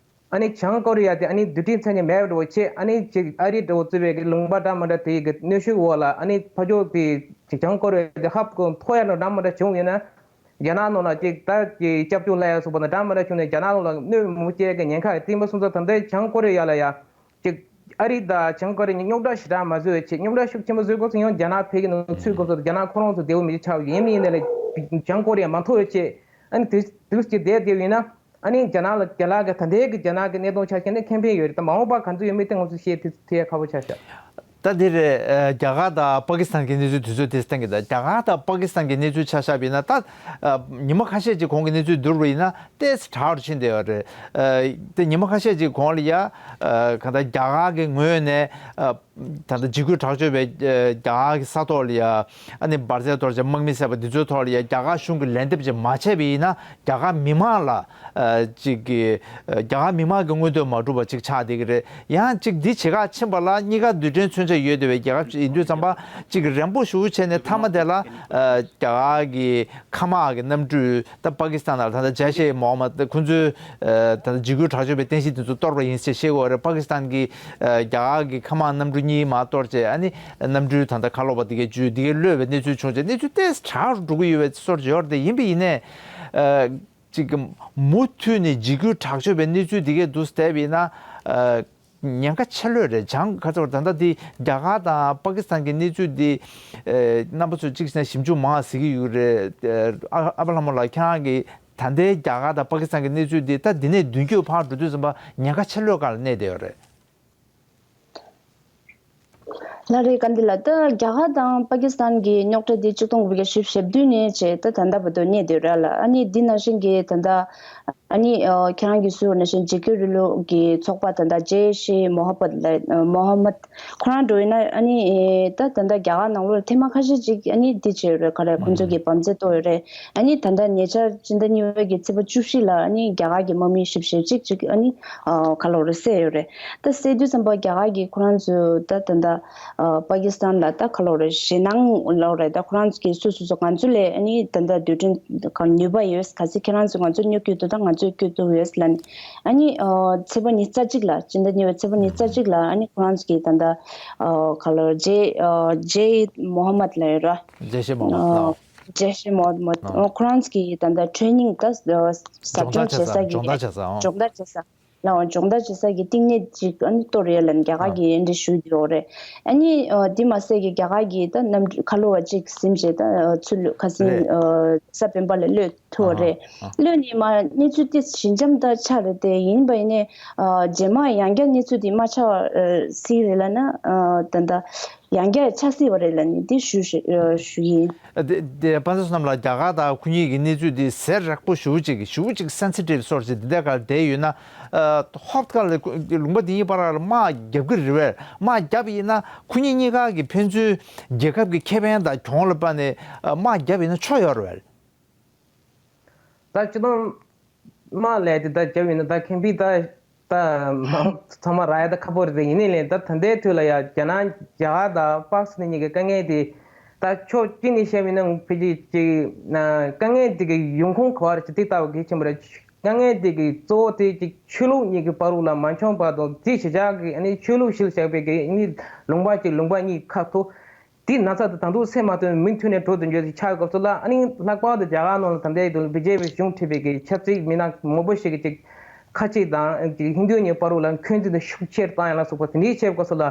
ཨ་ནི་བྱང་ཀོ་རི་ཡ་དེ་ཨ་ནི་རྡུལ་ཕྲན་མཚོན་ཆ་མེད་པ་འདྲ་བོ་བྱས། ཨ་ནི་ཅིག་ཨ་རི་འདྲ་བོ་གཙོས་པའི་གི་ལུང་པ་འདྲ་མི་འདྲ་དེ་གི་གནོན་ཤུགས་འོག་ལ་ཨ་ནི་ཕར་ཕྱོགས་དེ་ཅིག་བྱང་ཀོ་རི་ཡ་དེ་ཧབ་ཀྱི་མཐོ་ཡ་འདྲ་མི་འདྲ་བྱུང་ཡོད་ན། རྒྱ་ནག་ནང་ལ་ཅིག་ད་ཅིག་སྐྱབས་བཅོལ་སླེབས་ཡ་སོགས་པ་དང་འདྲ་མི་འདྲ་བྱུང་ནས་རྒྱ་ནག་ནང་ལ་གནོད་མི་སྐྱེལ་གི་ཉེན་ཁ་ཡོད། དེ་ཡིན་པ་སོང་ཙང་ད་ལྟའི་བྱང་ཀོ་རི་ཡ་ལ་ཡ་ཅིག་ཨ་རི་དང་བྱང་ཀོ་རི་གཉིས་རྙོག་དྲ་ཞེ་དྲག་མ་བཟོ་བའི་ཆེད། རྙོག་དྲ་ཤུགས་ཆེན་པོ་བཟོས་སྐབས་སུ་ཡང་རྒྱ་ནག་ཕལ་གྱི་ནང་ཚུད་སྐབས་སུ་རྒྱ་ནག་ཁོ་རང་ཚོ་བདེ་བོ་མི་ཆགས། ཡིན་མིན་ཡིན་ནའི་ལ་བྱང་ཀོ་རི་ཡ་མ་མཐོ་བའི་ཆེད། ཨ་ནི་དུས་དུས་ཀྱི་བསྡད་བསྡད་ཡིན་ན། ཨ་ནི་རྒྱ་ནག་ལ་རྒྱ་ལག་གི་ད་ལྟའི་གི་རྒྱ་ནག་གི་གནས་སྟངས་ཆ་བཞག་ན་ཁེ་ཕན་ཡོད་རེད། ད་མ་འོངས་པ་ག་ཚོད་ཡོད་མེད་དེ་ང་ཚོ་ཤེས་ཐུབ་ཐུབ་ཡ་ཁག་པོ་ཆགས་ཤག་ད་འདིར་ཨ་རྒྱ་གར་དང་པ་ཀི་སི་ཐན་གྱི་གནས་ཚུལ་དུས་ཚོད་དེ་སྟེང་གི། ད་རྒྱ་གར་དང་པ་ཀི་སི་ཐན་གྱི་གནས་ཚུལ་ཆ་བཞག་པ་ཡིན་ན། ད་ཨ་ཉི་མ་ཁ་ཤས་ཅིག་གོང་གི་གནས་ཚུལ་བསྡུར་བ་ཡིན་ན་ཏོག་ཙམ་དྲག་རུ་ཕྱིན་བསྡད་ཡོད་རེད། ཨ་དེ་ཉི་མ་ཁ་ཤས་ཅིག་གོང་ལ་ཡ་ཨ་གང་ལྟར་རྒྱ་གར་གྱི་ངོས་ནས་ཨ་ད་ལྟ་འཇིགས་སྐུལ་དྲག་སྤྱོད་པའི་ཨ་རྒྱ་གར་གྱི་ས་ཐོག་ལ་ཡ་ཨ་ནི་འབར་རྫས་གཏོར་བྱས། དམག་མི་བསད་པ་འདི་ཚོའི་ཐོག་ལ་ཡ་རྒྱ་གར་གཞུང་གིས་ལན་འདེབས་ཅིག་མ་བྱས་པ་ཡིན་ན། རྒྱ་གར་མི་མང་ལ་ཨ་ཅིག་གི་ཨ་རྒྱ་གར་མི་མང་གི་མངོན་འདོད་མ་འགྲུབ་པ་ཅིག་ཆགས་བསྡད་ཀྱི་རེད། ཡང་ཅིག་འདི་བྱེད་ཁག་ཕྱིན་པ་ལ། གཉིས་ཀ་རྡུལ་ཕྲན་མཚོན་ཆ་ཡོད་བསྡད་པའི་རྒྱལ་ཁབ་ཅིག་ཡིན་དུས་ཙམ་པ། ཅིག་རན་པོ་ཞེ་པོ་བྱས་ནས་མཐའ་མ་དེ་ལ་ཨ་རྒྱ་གར་གྱི་མཁའ་དམག་གི་གནམ་གྲུས། ད་པ་ཀི་སི་ཐན་ནང་ལ་ད་ལྟ་ཇེ་ཤེ་མོ་ཧམ་མད་ཁོང་ཚོའི་ཨ་ད་ལྟ་འཇིགས་སྐུལ་དྲག་སྤྱོད་པའི་རྟེན་གཞི་དེ་ཚོ་གཏོར་བ་ཡིན་ཟེར་བཤད་ཀྱི་ཡོད་རེད། པ་ཀི་སི་ཐན་གྱིས་ཨ་རྒྱ་གར་གྱི་མཁའ་དམག་གནམ་གྲུ་གཉིས་མར་གཏོར་བྱས། ཨ་ནི་གནམ་གྲུའི་ད་ལྟ་ཁ་ལོ་བ་དེ་གའི་ཇུས་དེ་གའི་གློད་པའི་གནས་ཚུལ་བྱུང་བྱས། གནས་ཚུལ་ཏོག་ཙམ་དྲག་རུ་འགྲོ་གི་ཡོད་པའི་སོར་ཅིག་ཡོད་རེད། དེ་ཡིན་པ་ཡིན་ནའི་ཨ་ཅིག་མུ་མཐུད་ནས་འཇིགས་སྐུལ་དྲག་སྤྱོད་པའི་གནས་ཚུལ་འདི་གའི་འདུག་བལྟས་པ་ཡིན་ན། ཨ་ཉེན་ཁ་ཆེ་ལོས་རེད། བྱང་ཁ་ཚོར་ད་ལྟ་འདི་རྒྱ་གར་དང་པ་ཀི་སི་ཐན་གྱི་གནས་ཚུལ་འདི་ཨེ་རྣམ་པ་ཚོས་གཅིག་བྱས་ན་ཞིབ་འཇུག་མང་ཟེར་གྱི་ཡོད་རེད། ཨ་ཨ་པ་ལྷ་མོ་ལགས། ཁྱེད་རང་གིས་ད་ལྟའི་རྒྱ་གར་དང་པ་ཀི་སི་ཐན་གྱི་གནས་ཚུལ་འདི་ད་འདི་ནས་མདུན་སྐྱོད་ཕར་འགྲོ་དུས་ཙམ་པ་ཉེན་ཁ་ཆེ་ལོས་སྒང་ལ་གནས་བསྡད་ཡོད་རེད། ལགས་རེད། བཀའ་འདི་ལ་ད་རྒྱ་གར་དང་པ་ཀི་སི་ཐན་གྱི་རྙོག་དྲ་འདི་ཆིག་སྟོང་དགུ་བརྒྱ་བཞི་བཅུ་ཞེ་བདུན་ནས་བྱས་ད་ད་ལྟ་བར་དུ་གནས་བསྡད་ཡོད་རེད་ལ། ཨ་ནི་འདི་ནང་བཞིན་གྱི་ད་ལྟ་ཨ་ནི་ཨ་ཁྱེད་རང་གིས་གསུངས་པ་ནང་བཞིན་འཇིགས་སྐུལ་རིང་ལུགས་ཀྱི་ཚོགས་པ་ད་ལྟ་ཇེ་ཤེ་མོ་ཧ་མད་ལ་མོ་ཧ་མད་ཁོ་རང་འགྲོ་ཡིན་ན། ཨ་ནི་ད་ད་ལྟ་རྒྱ་གར་ནང་ལོགས་ཐེངས་མ་ཁ་ཤས་ཅིག་ཨ་ནི་འདི་བྱས་ཡོད་རེད། ག་རེ་ཁོང་ཚོ་གིས་བམ་རྫས་གཏོར་ཡོད་རེད། ཨ་ནི་ད་ལྟ་ཉེ་ཆར་སྤྱི་ཟླ་གཉིས་པའི་གི་ཚེས་པ་བཅུ་བཞི་ལ་ཨ་ནི་རྒྱ་གར་གྱི་དམག་མི་བཞི་བཅུ་ཞེ་གཅིག་ཅིག་ཨ་ནི་ཨ་ཁ་ལོ་རེ་བསད་ཡོད་རེད། ད་བསད་དུས་ཙམ་པ་རྒྱ་གར་གྱིས་ཁོ་རང་ཚོ་ད་ད་ལྟ་ཨ་པ་ཀི་སི་ཐན་ལ་ད་ཁ་ལོ་རེ་ཞེད་སྣང་ལོ་རེ། ད་ཁོ་རང་ཚོ་གིས་སོ་སོ་སོ་ང་ཚོ་ལས་ཨ་ནི་ད་ལྟ་རྡུལ་ཕྲན་ག་ནུས་པ་ཡོད། གལ་སྲིད་ཁྱེད་རང་ཚོ་ང་ཚོ་སྨྱོ་སྐྱོད་འདུག་ད་ང་ཚོས་སྐྱོད་ཐུབ་ཡོད་ལབ་ནས། ཨ་ནི་ཨ་ཚེས་པ་ཉི་ཤུ་རྩ་གཅིག་ལ་སྤྱི་ཟླ་གཉིས་པའི་ཚེས་པ་ཉི་ཤུ་རྩ་གཅིག་ལ་ཨ་ནི་ཁོ་རང་ཚོ་གིས་ད་ལྟ་ཨ་ཁ་ལོ་རེ་ཇེ་ཨ་ཇེ་མོ་ཧ་མད་ལབ་ཡོད་ར། ཇེ་ཤེ་མོ་ཧ་མད་ལགས། ཇེ་ཤེ་མོ་ཧ་མད། ཨ། ཁོ་རང་ཚོ་གིས་ད་ལྟ་ཊེ་རེ་ནིང་ད་ཟབ་སྦྱོང་བྱེད་ས་གི་སྦྱོང་བརྡར་བྱེད་ས། ཨོ། སྦྱོང་བརྡར་བྱེད་ས་ལའང་སྦྱོང་བརྡར་བྱེད་ས་གི་བསྟི་གནས་ཅིག་ཨ་ནི་གཏོར་ཡོད་ལབ་ནས་རྒྱ་གར་གྱིས་འདི་འདྲ་ཞུས་ཡོད་རེད། ཨ་ནི་ཨ་འདི་མ་ཟད་ཀྱི་རྒྱ་གར་གྱིས་ད་གནམ་གྲུ་ཁ་ལོ་བ་གཅིག་ཟིན་བྱས་ད་ཨ་ཚུར་ཁ་སང་ཨ་ས་སྤེན་པ་ལ་གློད་ཐུབ་པ་རེད། གློད་ནས་མར་གནས་ཚུལ་དེ་ཞི་འཇམ་ད་ཆགས་རེད་དེ། ཡིན་པ་ཡིན་ནའི་ཨ་རྗེས་མ་ཡང་བསྐྱར་གནས་ཚུལ་དེ་མ་ཆགས་པ་སྲིད་རེད་ལབ་ན། ཨ་ད་ལྟ་ཡང་བསྐྱར་ཆགས་སྲིད་པ་རེད་ལབ་ནས་དེ་ཞུ་ཞུ་ཡིན། ཨ་དེ་དེ་དཔལ་འཛོམས་བསོད་ནམས་ལགས། རྒྱ་གར་དང་ཁོ་གཉིས་ཀྱི་གནས་ཚུལ་དེ་ཟེར་རགས་པོ་ཞེ་པོ་ཅིག་ཞེ་པོ་ཅིག་སེན་སི་ཊིབ་སོར་ཅིག་འདི་འདྲ་ག་ལ་བསྡད་ཡོད་ན། ཨ་ཧོབ་ཁ་ལ་ལུང་པ་འདི་གཉིས་བར་ལ་དམག་རྒྱབ་ཀྱི་རེད་པས། དམག་རྒྱབ་ཡིན་ན་ཁོ་གཉིས་གཉིས་ཀ་གི་ཕན་ཚུན་རྒྱལ་ཁབ་ཀྱི་ཁེ་ཕན་དང་གྱོང་ལ་དཔག་ནས་ཨ་དམག་རྒྱབ་ཡིན་ན་ཆོ་ཡོད་རེད་པས། ད་སྤྱིར་བཏང་དམག་ལས་དེ་ད་རྒྱབ་ཡིན་ན་ད་ཁེ་ཕན་ད་ད་མང་ཚང་མ་རག་ཡ་ད་ཁག་པོ་རེད། དེ་ཡིན་ནའི་ལས་ད་ད་ལྟའི་དུས་ལ་ཡ་རྒྱ་ནག་རྒྱ་གར་དང་པ་ཀི་སི་ཐན་གཉིས་ཀྱི་དཀའ་ངལ་དེ་ད་ཕྱོགས་གཅིག་ནས་བཤད་པ་ཡིན་ན་ཕལ་ཆེར་ཅིག་དཀའ་ངལ་དེ་གི་ཡོང་ཁུངས་ག་བ་རེད་ཅེས་དེ་ལྟ་བུ་གལ་ཆེན་པོ་རེད། དཀའ་ངལ་དེ་གི་གཙོ་བོ་དེ་ཅིག་ཆོས་ལུགས་གཉིས་ཀྱི་བར་དུ་ལ་མ་འཆམ་པ་དང་དེ་གཞིར་བཞག་གི་ཨ་ནི་ཆོས་ལུགས་གཞིར་བཞག་པའི་གི་ཨ་ནི་ལུང་པ་གཅིག་ལུང་པ་གཉིས་ཁ་ཐུག་དེའི་ན་ཚ་དེ་ད་དུང་སེལ་མ་ཐུབ། མུ་མཐུད་ནས་འགྲོ་དུ་འགྱོ་དེ་ཆགས་ཡོད་སྐབས་སུ་ལ། ཨ་ནི་ལྷག་པར་དུ་རྒྱ་གར་ནང་ལ་ད་ལྟའི་དུ་བི་ཇེ་པི་གཞུང་ཁྲིད་པའི་གི་ཆབ་སྲིད་མི་སྣ་མང་པོ་ཞིག་གིས་ཅིག་ཁ་ཆེ་དང་ཅིག་ཧིན་རྡུ་གཉིས་བར་ལ་འཁོན་འཛིན་དེ་ཤུགས་ཆེར་བཏང་ཡ་ལ་སོགས་པ་དེ་འདྲའི་བྱས་སྐབས་སུ་ལ།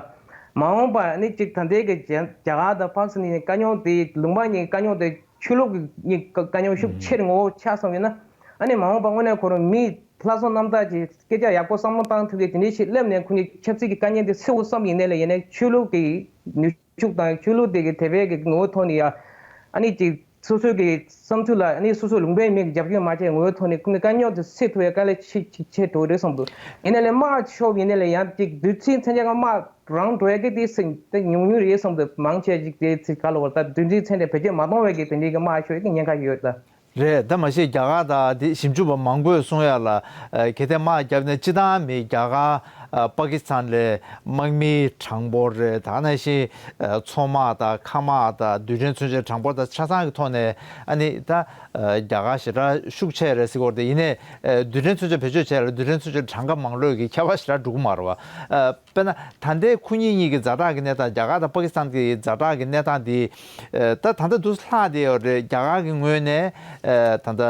མ་འོངས་པ་ཨ་ནི་ཅིག་ད་ལྟའི་གི་རྒྱ་རྒྱ་གར་དང་པ་ཀི་སི་ཐན་གཉིས་དཀའ་རྙོག་དེ་ལུང་པ་གཉིས་དཀའ་རྙོག་དེ་ཆོས་ལུགས་ཀྱི་དཀའ་རྙོག་ཤུགས་ཆེར་ངོ་བོ་ཆགས་སོང་ཡོད་ན། ཨ་ནི་མ་འོངས་པ་དངོས་གནས་ཁོ་རང་མི་ལྷག་བསམ་རྣམ་དག་ཅིག་སྐད་ཆ་ཡག་པོ་བསམ་བློ་བཏང་ཐུབ་མཁན་དེ་འདྲའི་ཞིག་སླེབས་ནས་ཁོ་གཉིས་ཆབ་སྲིད་ཀྱི་དཀའ་ངལ་དེ་སེལ་དགོས་བསམ་ཡིན་ནའི་ལ། ཡིན་ནའི་ཆོས་ལུགས་ཀྱི་ནུས་ཤུགས་དང་ཆོས་ལུགས་དེ་གི་དད་པའི་གི་ངོ་བོ་ཐོག་ནས་ཡ། ཨ་ནི་ཅིག་སོ་སོའི་གི་བསམ་ཚུལ་ལ་ཨ་ནི་སོ་སོའི་ལུང་པའི་མི་གི་རྒྱབ་སྐྱོར་མ་བྱས་ངོ་བོའི་ཐོག་ནས་ཁོ་གཉིས་དཀའ་རྙོག་དེ་སེལ་ཐུབ་པའི་དཀའ་ལས་ཆེ་ཆེ་ཆེ་འགྲོ་རེད་བསམ་འདུག་ཡིན་ནའི་ལ་དམག་ཤོར་ཡིན་ནའི་ལ་ཡང་ཅིག་དུས་ཚོད་མཚན་ཆ་ག་དམག་རང་འགྲོ་ཡ་གི་དེ་སེང་དེ་ཉུང་ཉུང་རེད་བསམ་འདུག་མང་ཆེ་ཅིག་དེ་ཚིག་ག་ལ་བར་ད་དུས་ཚོད་ཚན་དེ་བེད་སྤྱོད་མ་གཏོང་བའི་གི་དེ་འདྲའི་གི་དམག་ཤོར་གི་ཉེན་ཁ་ཡོད་ད། རེད། ད་མ་གཞི་རྒྱ་གར་དང་དེ་ཞིབ་འཇུག་པ་མང་པོས་གསུང་ཡ་ལ། ཨ་གལ་ཏེ་དམག་བརྒྱབ་ནས་སྤྱི་བཏང་མི་རྒྱ་གར་ཨ་པ་ཀི་སི་ཐན་ལས་དམག་མིའི་གྲངས་འབོར་རེད། ད་ནང་བཞིན་ཨ་མཚོ་དམག་དང་མཁའ་དམག་དང་རྡུལ་ཕྲན་མཚོན་ཆའི་གྲངས་འབོར་དང་ཆ་ཚང་གི་ཐོག་ནས་ཨ་ནི་ད་ཨ་རྒྱ་གར་ཞེ་དྲག་ཤུགས་ཆེ་རེད་ཟེར་གྱི་ཡོད་རེད་དེ། ཡིན་ནའི་ཨ་རྡུལ་ཕྲན་མཚོན་ཆ་བེད་སྤྱོད་བྱས་ལ་རྡུལ་ཕྲན་མཚོན་ཆའི་གྲངས་ཀ་མང་ལོས་ཀྱི་ཁྱད་པར་ཞེ་དྲག་འགྲོ་གི་མ་རེད་བ། ཨ། དཔེར་ན་ད་ལྟའི་ཁོ་གཉིས་གཉིས་ཀྱི་ཛ་དྲག་གི་གནས་སྟངས། རྒྱ་གར་དང་པ་ཀི་སི་ཐན་གྱི་ཛ་དྲག་གི་གནས་སྟངས་འདི། ཨ་ད་ད་ལྟ་འདུག་ལྷག་བསྡད་ཡོད་རེད། རྒྱ་གར་གྱི་ངོས་ནས་ཨ་ད་ལྟ་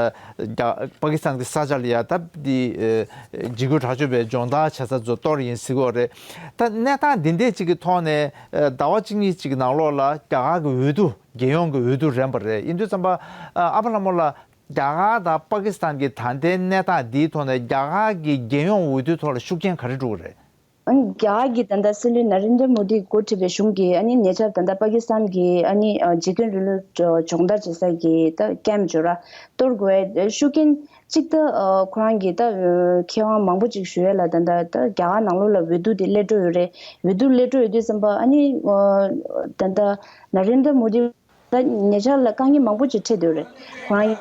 རྒྱ་པ་ཀི་སི་ཐན་གྱི་ས་ཆ་ལ་ཡ་ད་འདི་ཨ་འཇིགས་སྐུལ་དྲག་སྤྱོད་པའི་སྦྱོང་བརྡར་བྱེད་ས་ཚོ་གཏོར་ཡིན་ཟེར་གྱི་ཡོད་རེད། ད་གནས་སྟངས་འདི་འདྲས་ཅིག་གི་ཐོག་ནས་ཨ་ཟླ་བ་གཅིག་གཉིས་ཅིག་གི་ནང་ལོགས་ལ་རྒྱ་གར་གྱི་འོས་བསྡུ། རྒྱལ་ཡོངས་ཀྱི་འོས་བསྡུ་རན་པ་རེད། ཡིན་དུས་ཙམ་པ་ཨ་ཨ་ཕ་ལྷ་མོ་ལགས། རྒྱ་གར་དང་པ་ཀི་སི་ཐན་གྱི་ད་ལྟའི་གནས་སྟངས་འདིའི་ཐོག་ནས་རྒྱ་གར་གྱི་རྒྱལ་ཡོངས་འོས་བསྡུའི་ཐོག་ལ་ཤུགས་རྐྱེན་ག་རེ་འགྲོ་གི་རེད། ཨ་ནི་རྒྱ་གར་གྱི་ད་ལྟ་སྲིད་བློན་ན་རེན་དྲ་མོ་དིས་འགོ་ཁྲིད་པའི་གཞུང་གིས་ཨ་ནི་ཉེ་ཆར་ད་ལྟ་པ་ཀི་སི་ཐན་གྱི་ཨ་ནི་ཨ་འཇིག་རྟེན་རིང་ལུགས་སྦྱོང་བརྡར་བྱེད་ས་གི་ད་ཀེམ་ཇོ་ར་གཏོར་དགོས་པའི་ཤུགས་རྐྱེན་གཅིག་ད་ཨ་ཁོ་རང་གིས་ད་མཁས་དབང་མང་པོ་ཅིག་ཞུ་ཡས་ལ་ད་ལྟ་ད་རྒྱ་གར་ནང་ལོགས་ལ་འོས་བསྡུ་དེ་སླེབས་འགྲོ་ཡོད་རེད། འོས་བསྡུ་སླེབས་འགྲོ་ཡོད་དུས་ཙམ་པ་ཨ་ནི་ཨ་ད་ལྟ་ན་རེན་དྲ་མོ་དི། ད་ཉེ་ཆར་ལ་དཀའ་ངལ་མང་པོ་ཅིག་འཕྲད་འདུག་རེད། ཁོ་རང་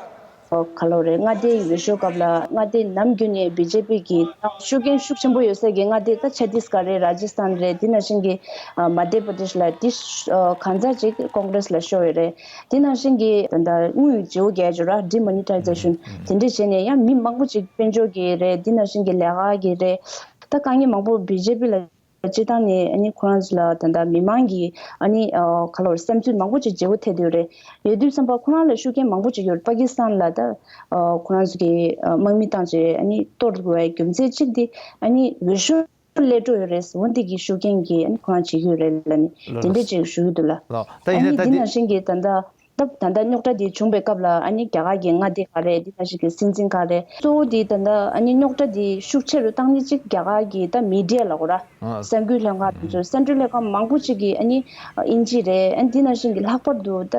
ག་ལོ་རེད། མངའ་སྡེའི་འོས་ཤོག་སྐབས་ལ་མངའ་སྡེ་ནམ་རྒྱུན་ནས་བི་ཇེ་པི་གི་ཤུགས་རྐྱེན་ཤུགས་ཆེན་པོ་ཡོད་སའི་གི་མངའ་སྡེ་ད་ཆ་ཏིས་གྷར་རེད། ར་ཇི་སི་ཐན་རེད། དེ་ནང་བཞིན་གི་ཨ་མ་དྷྱ་པྲ་དེཤ་ལ་དེ་ཨ་གང་ཙམ་ཅིག་ཀོང་གྷ་རེ་སི་ལ་ཤོར་ཡོད་རེད། དེ་ནང་བཞིན་གི་ད་ལྟ་དངུལ་བརྗེ་པོ་རྒྱག་རྒྱུ་ར་ཌི་མོ་ནི་ཊའི་ཛེ་ཤན་དེ་འདྲས་བྱས་ནས་ཡང་མི་མང་པོ་ཅིག་དཔལ་འབྱོར་གི་རེད། དེ་ནང་བཞིན་གི་ལས་ཀ་གི་རེད། ད་དཀའ་ངལ་མང་པོ་བི་ཇེ་པི་ལ། སྤྱིར་བཏང་ནས་ཨ་ནི་ཁོ་རང་ཚོ་ལ་ད་ལྟ་མི་མང་གིས་ཨ་ནི་ཨ་ག་ལ་བར་སེམས་ཚོད་མང་པོ་ཅིག་བརྗེ་པོ་ཐེབས་བསྡད་ཡོད་རེད། ཡོད་དུས་ཙམ་པ་ཁོ་རང་ལ་ཤུགས་རྐྱེན་མང་པོ་ཅིག་ཡོད་རེད། པ་ཀི་སི་ཐན་ལ་ད་ཨ་ཁོ་རང་ཚོ་གིས་ཨ་དམག་མི་བཏང་བྱས་ཨ་ནི་གཏོར་དགོས་པའི་རྒྱུ་མཚན་གཅིག་དེ་ཨ་ནི་འོས་ཤོག་སླེབས་འགྲོ་ཡོད་རེད། འོ་འདི་གི་ཤུགས་རྐྱེན་གྱིས་ཨ་ནི་ཁོ་རང་བྱེད་ཀྱི་ཡོད་རེད་ལབ་ནས་ལགས་དེ་འདྲས་ལགས། ཅིག་ཞུ་གི་འདུག་ལ། ལགས་ད་ཨ་ཡིན་ནའི་ནི་ད་འདི་འདི་ནང་བཞིན་གྱི་ད་ལྟ། སྟབས་ད་ལྟ་རྙོག་དྲ་འདི་བྱུང་བའི་སྐབས་ལ་ཨ་ནི་རྒྱ་གར་གྱི་མངའ་སྡེ་ག་རེ། འདི་ནང་བཞིན་གྱི་སྲིད་འཛིན་ག་རེ། གཙོ་བོ་འདི་ད་ལྟ་ཨ་ནི་རྙོག་དྲ་འདི་ཤུགས་ཆེ་རུ་བཏང་ནི་གཅིག་རྒྱ་གར་གྱི་ད་མི་ཌི་ཡ་ལ་གོ་ར། ཨ། གསར་འགྱུར་ལྷན་ཁང་དེ་ཚོ་གསར་འགྱུར་ལྷན་ཁང་མང་པོ་ཅིག་གིས་ཨ་ནི་ཨིན་ཇི་རེད། ཨ་འདི་ནང་བཞིན་གྱི་ལྷག་པར་དུ་ད་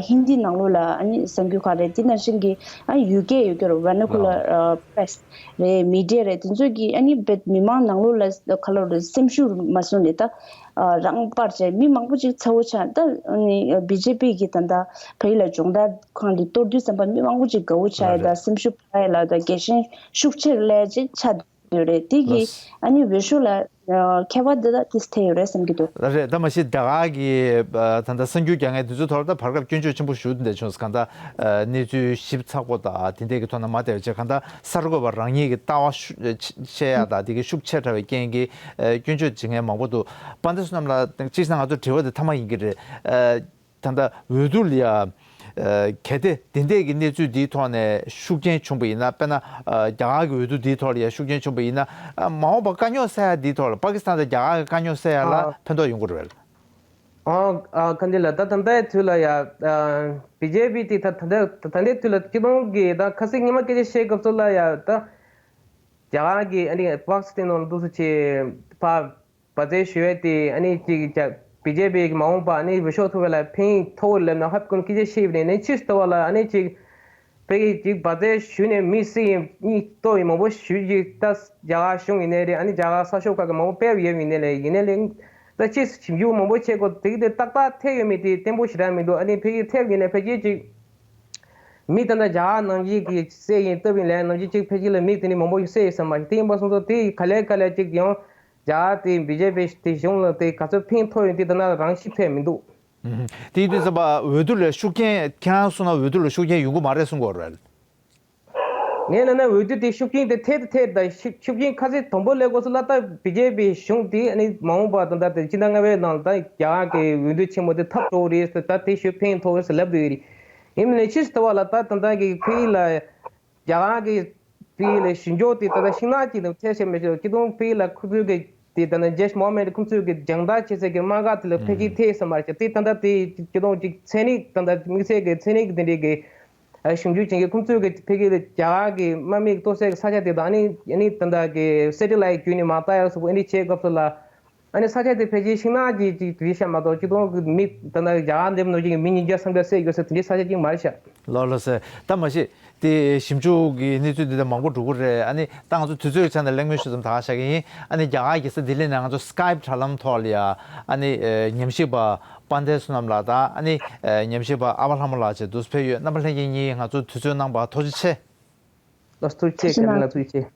ཧིན་དི་ནང་ལོགས་ལ་ཨ་ནི་གསར་འགྱུར་ག་རེ། འདི་ནང་བཞིན་གྱི་ཨ་ཡུ་ཀེ་ཡུ་ཀེ་ར་vernacular press རེད། མི་ཌི་ཡ་རེད། དེ་ཚོ་གིས་ཨ་ནི་བེད་མི་མང་ནང་ལོགས་ལ་ག་ལ་རེད། སེམས་ཤུགས་མ་སོང་ནས་ད། ཨ་རང་པར་བྱས་མི་མང་པོ་ཅིག་ཚ་བོ་ཆགས། ད་ཨ་ནི་བི་ཇེ་པི་གི་ད་ལྟ་བལ་ཡུལ་ལ་སྦྱོང་བརྡར་ཁང་འདི་གཏོར་དུས་ཙམ་པ་མི་མང་པོ་ཅིག་དགའ་བོ་ཆགས་ཡ་ད་སེམས་ཤུགས་འཕར་ཡ་ལ་ད་རྒྱལ་ཞེན་ཤུགས་ཆེར་སླེབས་ཅིག་ཆགས་ཡོད་རེད། དེ་གི་ཨ་ནི་འོས་ཤོག་ལ་ཁྱད་པར་འདི་ད་ཏིས་ཐེབས་ཡོད་རེད་བསམ་གྱི་འདུག་རེད། ད་མ་གཞི་རྒྱ་གར་གི་ད་ལྟ་གསར་འགྱུར་རྒྱག་མཁན་དེ་ཚོའི་ཐོག་ལ་ད་བར་སྐབས་སྐྱོན་བརྗོད་ཆེན་པོ་ཞུ་འདི་འདྲ་བྱུང་སོང་། གང་ལྟར་གནས་ཚུལ་ཞིབ་ཚགས་པོ་དང་དེ་འདྲས་ཀྱི་ཐོག་ནས་མ་བལྟས་པ་བྱས། གང་ལྟར་གསར་འགོད་པ་རང་ཉིད་ཀྱི་ལྟ་བ་ཤུ་བཤད་ཡ་དང་དེ་གི་ཤུགས་ཆེ་དྲགས་པའི་རྐྱེན་གྱིས་ཨ་སྐྱོན་བརྗོད་བྱེད་མཁན་མང་པོ་འདུག་དཔལ་ལྡན་བསོད་ནམས་ལགས། སྤྱིར་བཏང་ང་ཚོ་དྲི་བ་དེ་མཐའ་མ་ཡིན་གྱི་རེད། ཨ་ད་ལྟ་འོས་བསྡུ་ལ་ཡ་ཨ་གལ་ཏེ་དེ་འདྲས་ཀྱི་གནས་ཚུལ་འདིའི་ཐོག་ནས་ཤུགས་རྐྱེན་བྱུང་བ་ཡིན་ན། དཔེར་ན་ཨ་རྒྱ་གར་གྱི་འོས་བསྡུ་འདིའི་ཐོག་ལ་ཡ་ཤུགས་རྐྱེན་བྱུང་བ་ཡིན་ན། ཨ་མ་འོངས་པ་དཀའ་རྙོག་སེལ་ཡ་འདིའི་ཐོག་ལ་པ་ཀི་སི་ཐན་དང་རྒྱ་གར་གྱི་དཀའ་རྙོག་སེལ་ཡ་ལ་ཨ་ཕན་ཐོགས་ཡོང་གི་རེད་པས། ཨ་ཨ་ག་འདི་ལ་ད་ད་ལྟའི་དུས་ལ་ཡ་ཨ་བི་ཇེ་པི་དེ་ད་ད་ལྟ་ད་ལྟའི་དུས་ལ་སྤྱི་བཏང་གི་ད་ཁ་སང་ཉི་མ་སྐད་ཆ་བཤད་སྐབས་སུ་ལ་ཡ་ད་རྒྱ་གར་གྱི་ཨ་ནི་པ་ཀི་སི་ཐན་ནང་འདུག་སུ་ཆེ་ཕ་བ་ཙེ་ཞུ་ཡས་དེ་ཨ་ནི་ཅིག་བི་ཇེ་པི་གི་མ་འོངས་པ་ཨ་ནི་འོས་ཤོག་ཐོབ་པ་ལ་ཕན་ཐོགས་ལབ་ན་ཧབ་ཀུན་སྐད་ཆ་བཤད་པ་ནས་ནས་ཕྱིས་སུ་ལྟ་བ་ལ་ཨ་ནི་ཅིག་ཕ་གི་ཅིག་བ་ཙེ་ཞུས་ནས་མི་སྲིད་ཡིན་གཉིས་གཏོགས་ཡིན་མང་པོ་ཞུས་ཀྱི་ད་རྒྱ་གར་གཞུང་ཡིན་ནའི་རེད། ཨ་ནི་རྒྱ་གར་གསར་ཤོག་ཁག་གི་མང་པོ་སྤེལ་ཡོད་ཡིན་ནའི་ལས་ཡིན་ནའི་ལས་ད་ཅིས་ཞིབ་འཇུག་མང་པོ་བྱེད་དགོས། དེ་གི་དེ་ཏག་ཏག་ཐེབས་ཡོད་མེད་དེ་བརྟན་པོ་ཞེ་དྲག་མི་འདུག་ཨ་ནི་ཕ་གི་ཐེབས་ཡིན་ནའི་ཕ་གི་ཅིག་མི་ད་ལྟ་རྒྱ་གར་ནང་བཞིན་གྱི་བསད་ཡིན་གཏུབ་ཡིན་ལས་ནང་བཞིན་ཅིག་ཕ་གི་ལ་མི་དེ་ནི་མང་པོ་ཞིག་བསད་ཡོད་ས་མ་རེད། དེ་ཡིན་པ་སོང་ཙང་དེ་ག་ལེ་ག་ལེ་ཅིག་ཡང་རྒྱ་གར་དེ་བི་ཇེ་པི་དེ་གཞུང་ལ་དེ་ག་ཚོད་ཕན་ཐོགས་ཡོད་དེ་ད་ན་རང་ཤི་ཐེབས་མི་འདུག་དེ་ཡིན་དུས་ཙམ་པ་འོས་བསྡུ་ལ་ཤུགས་རྐྱེན་ཁྱེད་རང་གསུངས་ན་འོས་བསྡུ་ལ་ཤུགས་རྐྱེན་ཡོང་གི་མ་རེད་གསུང་གི་ཡོད་རེད། ངས་ལབ་ན་འོས་བསྡུ་དེ་ཤུགས་རྐྱེན་དེ་ཐད་དུ་ཐད་དང་ཤུགས་ཤུགས་རྐྱེན་ཁ་ཤས་དང་པོ་སླེབས་དགོས་སུ་ལ་ད་བི་ཇེ་པི་གཞུང་དེ་ཨ་ནི་མ་འོངས་པ་དང་ད་དེ་སྤྱི་ཟླ་ལྔ་པའི་ནང་ད་རྒྱ་གར་གྱི་འོས་བསྡུ་ཆེན་མོ་དེ་ཐབས་སྤྲོ་བོ་རེད་ཟེར་ད་དེ་ཞུ་ཕན་ཐོགས་ཟེར་ལབ་འདུག་ཡོད་རེད། ཡིན་ནའི་ཕྱིས་སུ་ལ་ད་ད་ད་གི་ཕི་ལ་རྒྱ་གར་གྱི་ཕི་ལ་ཞུ་འཇོག་དེ་ད་ད་ཤིང་ནགས་ཀྱི་ནང་ཐད་བྱས་མེད་ཤོག་སྤྱི་དོན་ཕི་ལ་ཁོ་ཚོའི་གི་དེ་ད་ད་ཇེཤ་མོ་ཧམ་མེད་ཁོ་ཚོའི་གི་རྒྱང་ལྟ་བྱེད་སའི་གི་དམག་སྒར་དེ་ལ་ཕལ་ཆེར་ཐེབས་ས་མ་རེད་ཤག་དེ་ད་ད་དེ་སྤྱི་དོན་གྱི་ཚན་རིག་ད་ད་དམིགས་བསལ་གི་ཚན་རིག་དེ་འདྲའི་གི་ཨ་ཞིབ་འཇུག་བྱེད་མཁན་ཁོང་ཚོས་ཀྱི་ཕ་གི་ལ་རྒྱ་གར་གྱི་དམག་མིས་གཏོར་སའི་ས་ཆ་དེ་དང་ཨ་ནི་ཨ་ནི་ད་ལྟ་གི་སེ་ཊི་ལའིཊ་བརྒྱུད་ནས་མ་ལྟ་ཡག་སོགས་ཨ་ནི་བྱེད་སྐབས་སུ་ལ་ཨ་ནི་ས་ཆ་དེ་ཕལ་ཆེར་ཤིང་ནགས་ཀྱི་ཅིག་དེ་ཤ་མ་གཏོགས་སྤྱི་དོན་གྱི་མི་ད་ལྟ་རྒྱ་གར་འདེམས་ནོར་གྱི་མི་ཉིས་བརྒྱ་སུམ་བརྒྱ་བསད་ཡོད་ས་དེ་འདྲའི་ས་ཆ་ཅིག་མ་རེད་ཤག་ལགས་ལགས་སེ། ད་མ་གཞི་དེ་ཞིབ་འཇུག་གི་གནས་ཚུལ་འདི་ལྟར་མང་པོ་འགྲོ་གི་རེད། ཨ་ནི་ད་ང་ཚོ་དུས་ཚོད་ཀྱི་ཆ་ནས་གླེང་མོལ་ཞུ་ཙམ་ད་ག་བྱ་གི་ཡིན། ཨ་ནི་རྒྱ་གར་གྱི་ས་ལྡི་ལི་ནས་ང་ཚོ་སི་ཀའིབ་དྲ་ལམ་ཐོག་ལ་ཡ་ཨ་ནི་ཉམས་ཞིབ་པ་དཔལ་ལྡན་བསོད་ནམས་ལགས་དང་ཨ་ནི་ཉམས་ཞིབ་པ་ཨ་བ་ལྷ་མོ་ལགས་བཅས་འདུག་སེ་ཕེབས་ཡོད། རྣམ་པ་ལྷན་རྒྱས་གཉིས་ང་ཚོ་དུས་ཚོད་གནང་བར་ཐུགས་རྗེ་ཆེ། ལགས་སོ། ཐུགས་རྗེ་ཆེ། ཁྱེད་རང་ལ་ཐུགས་རྗེ་ཆེ།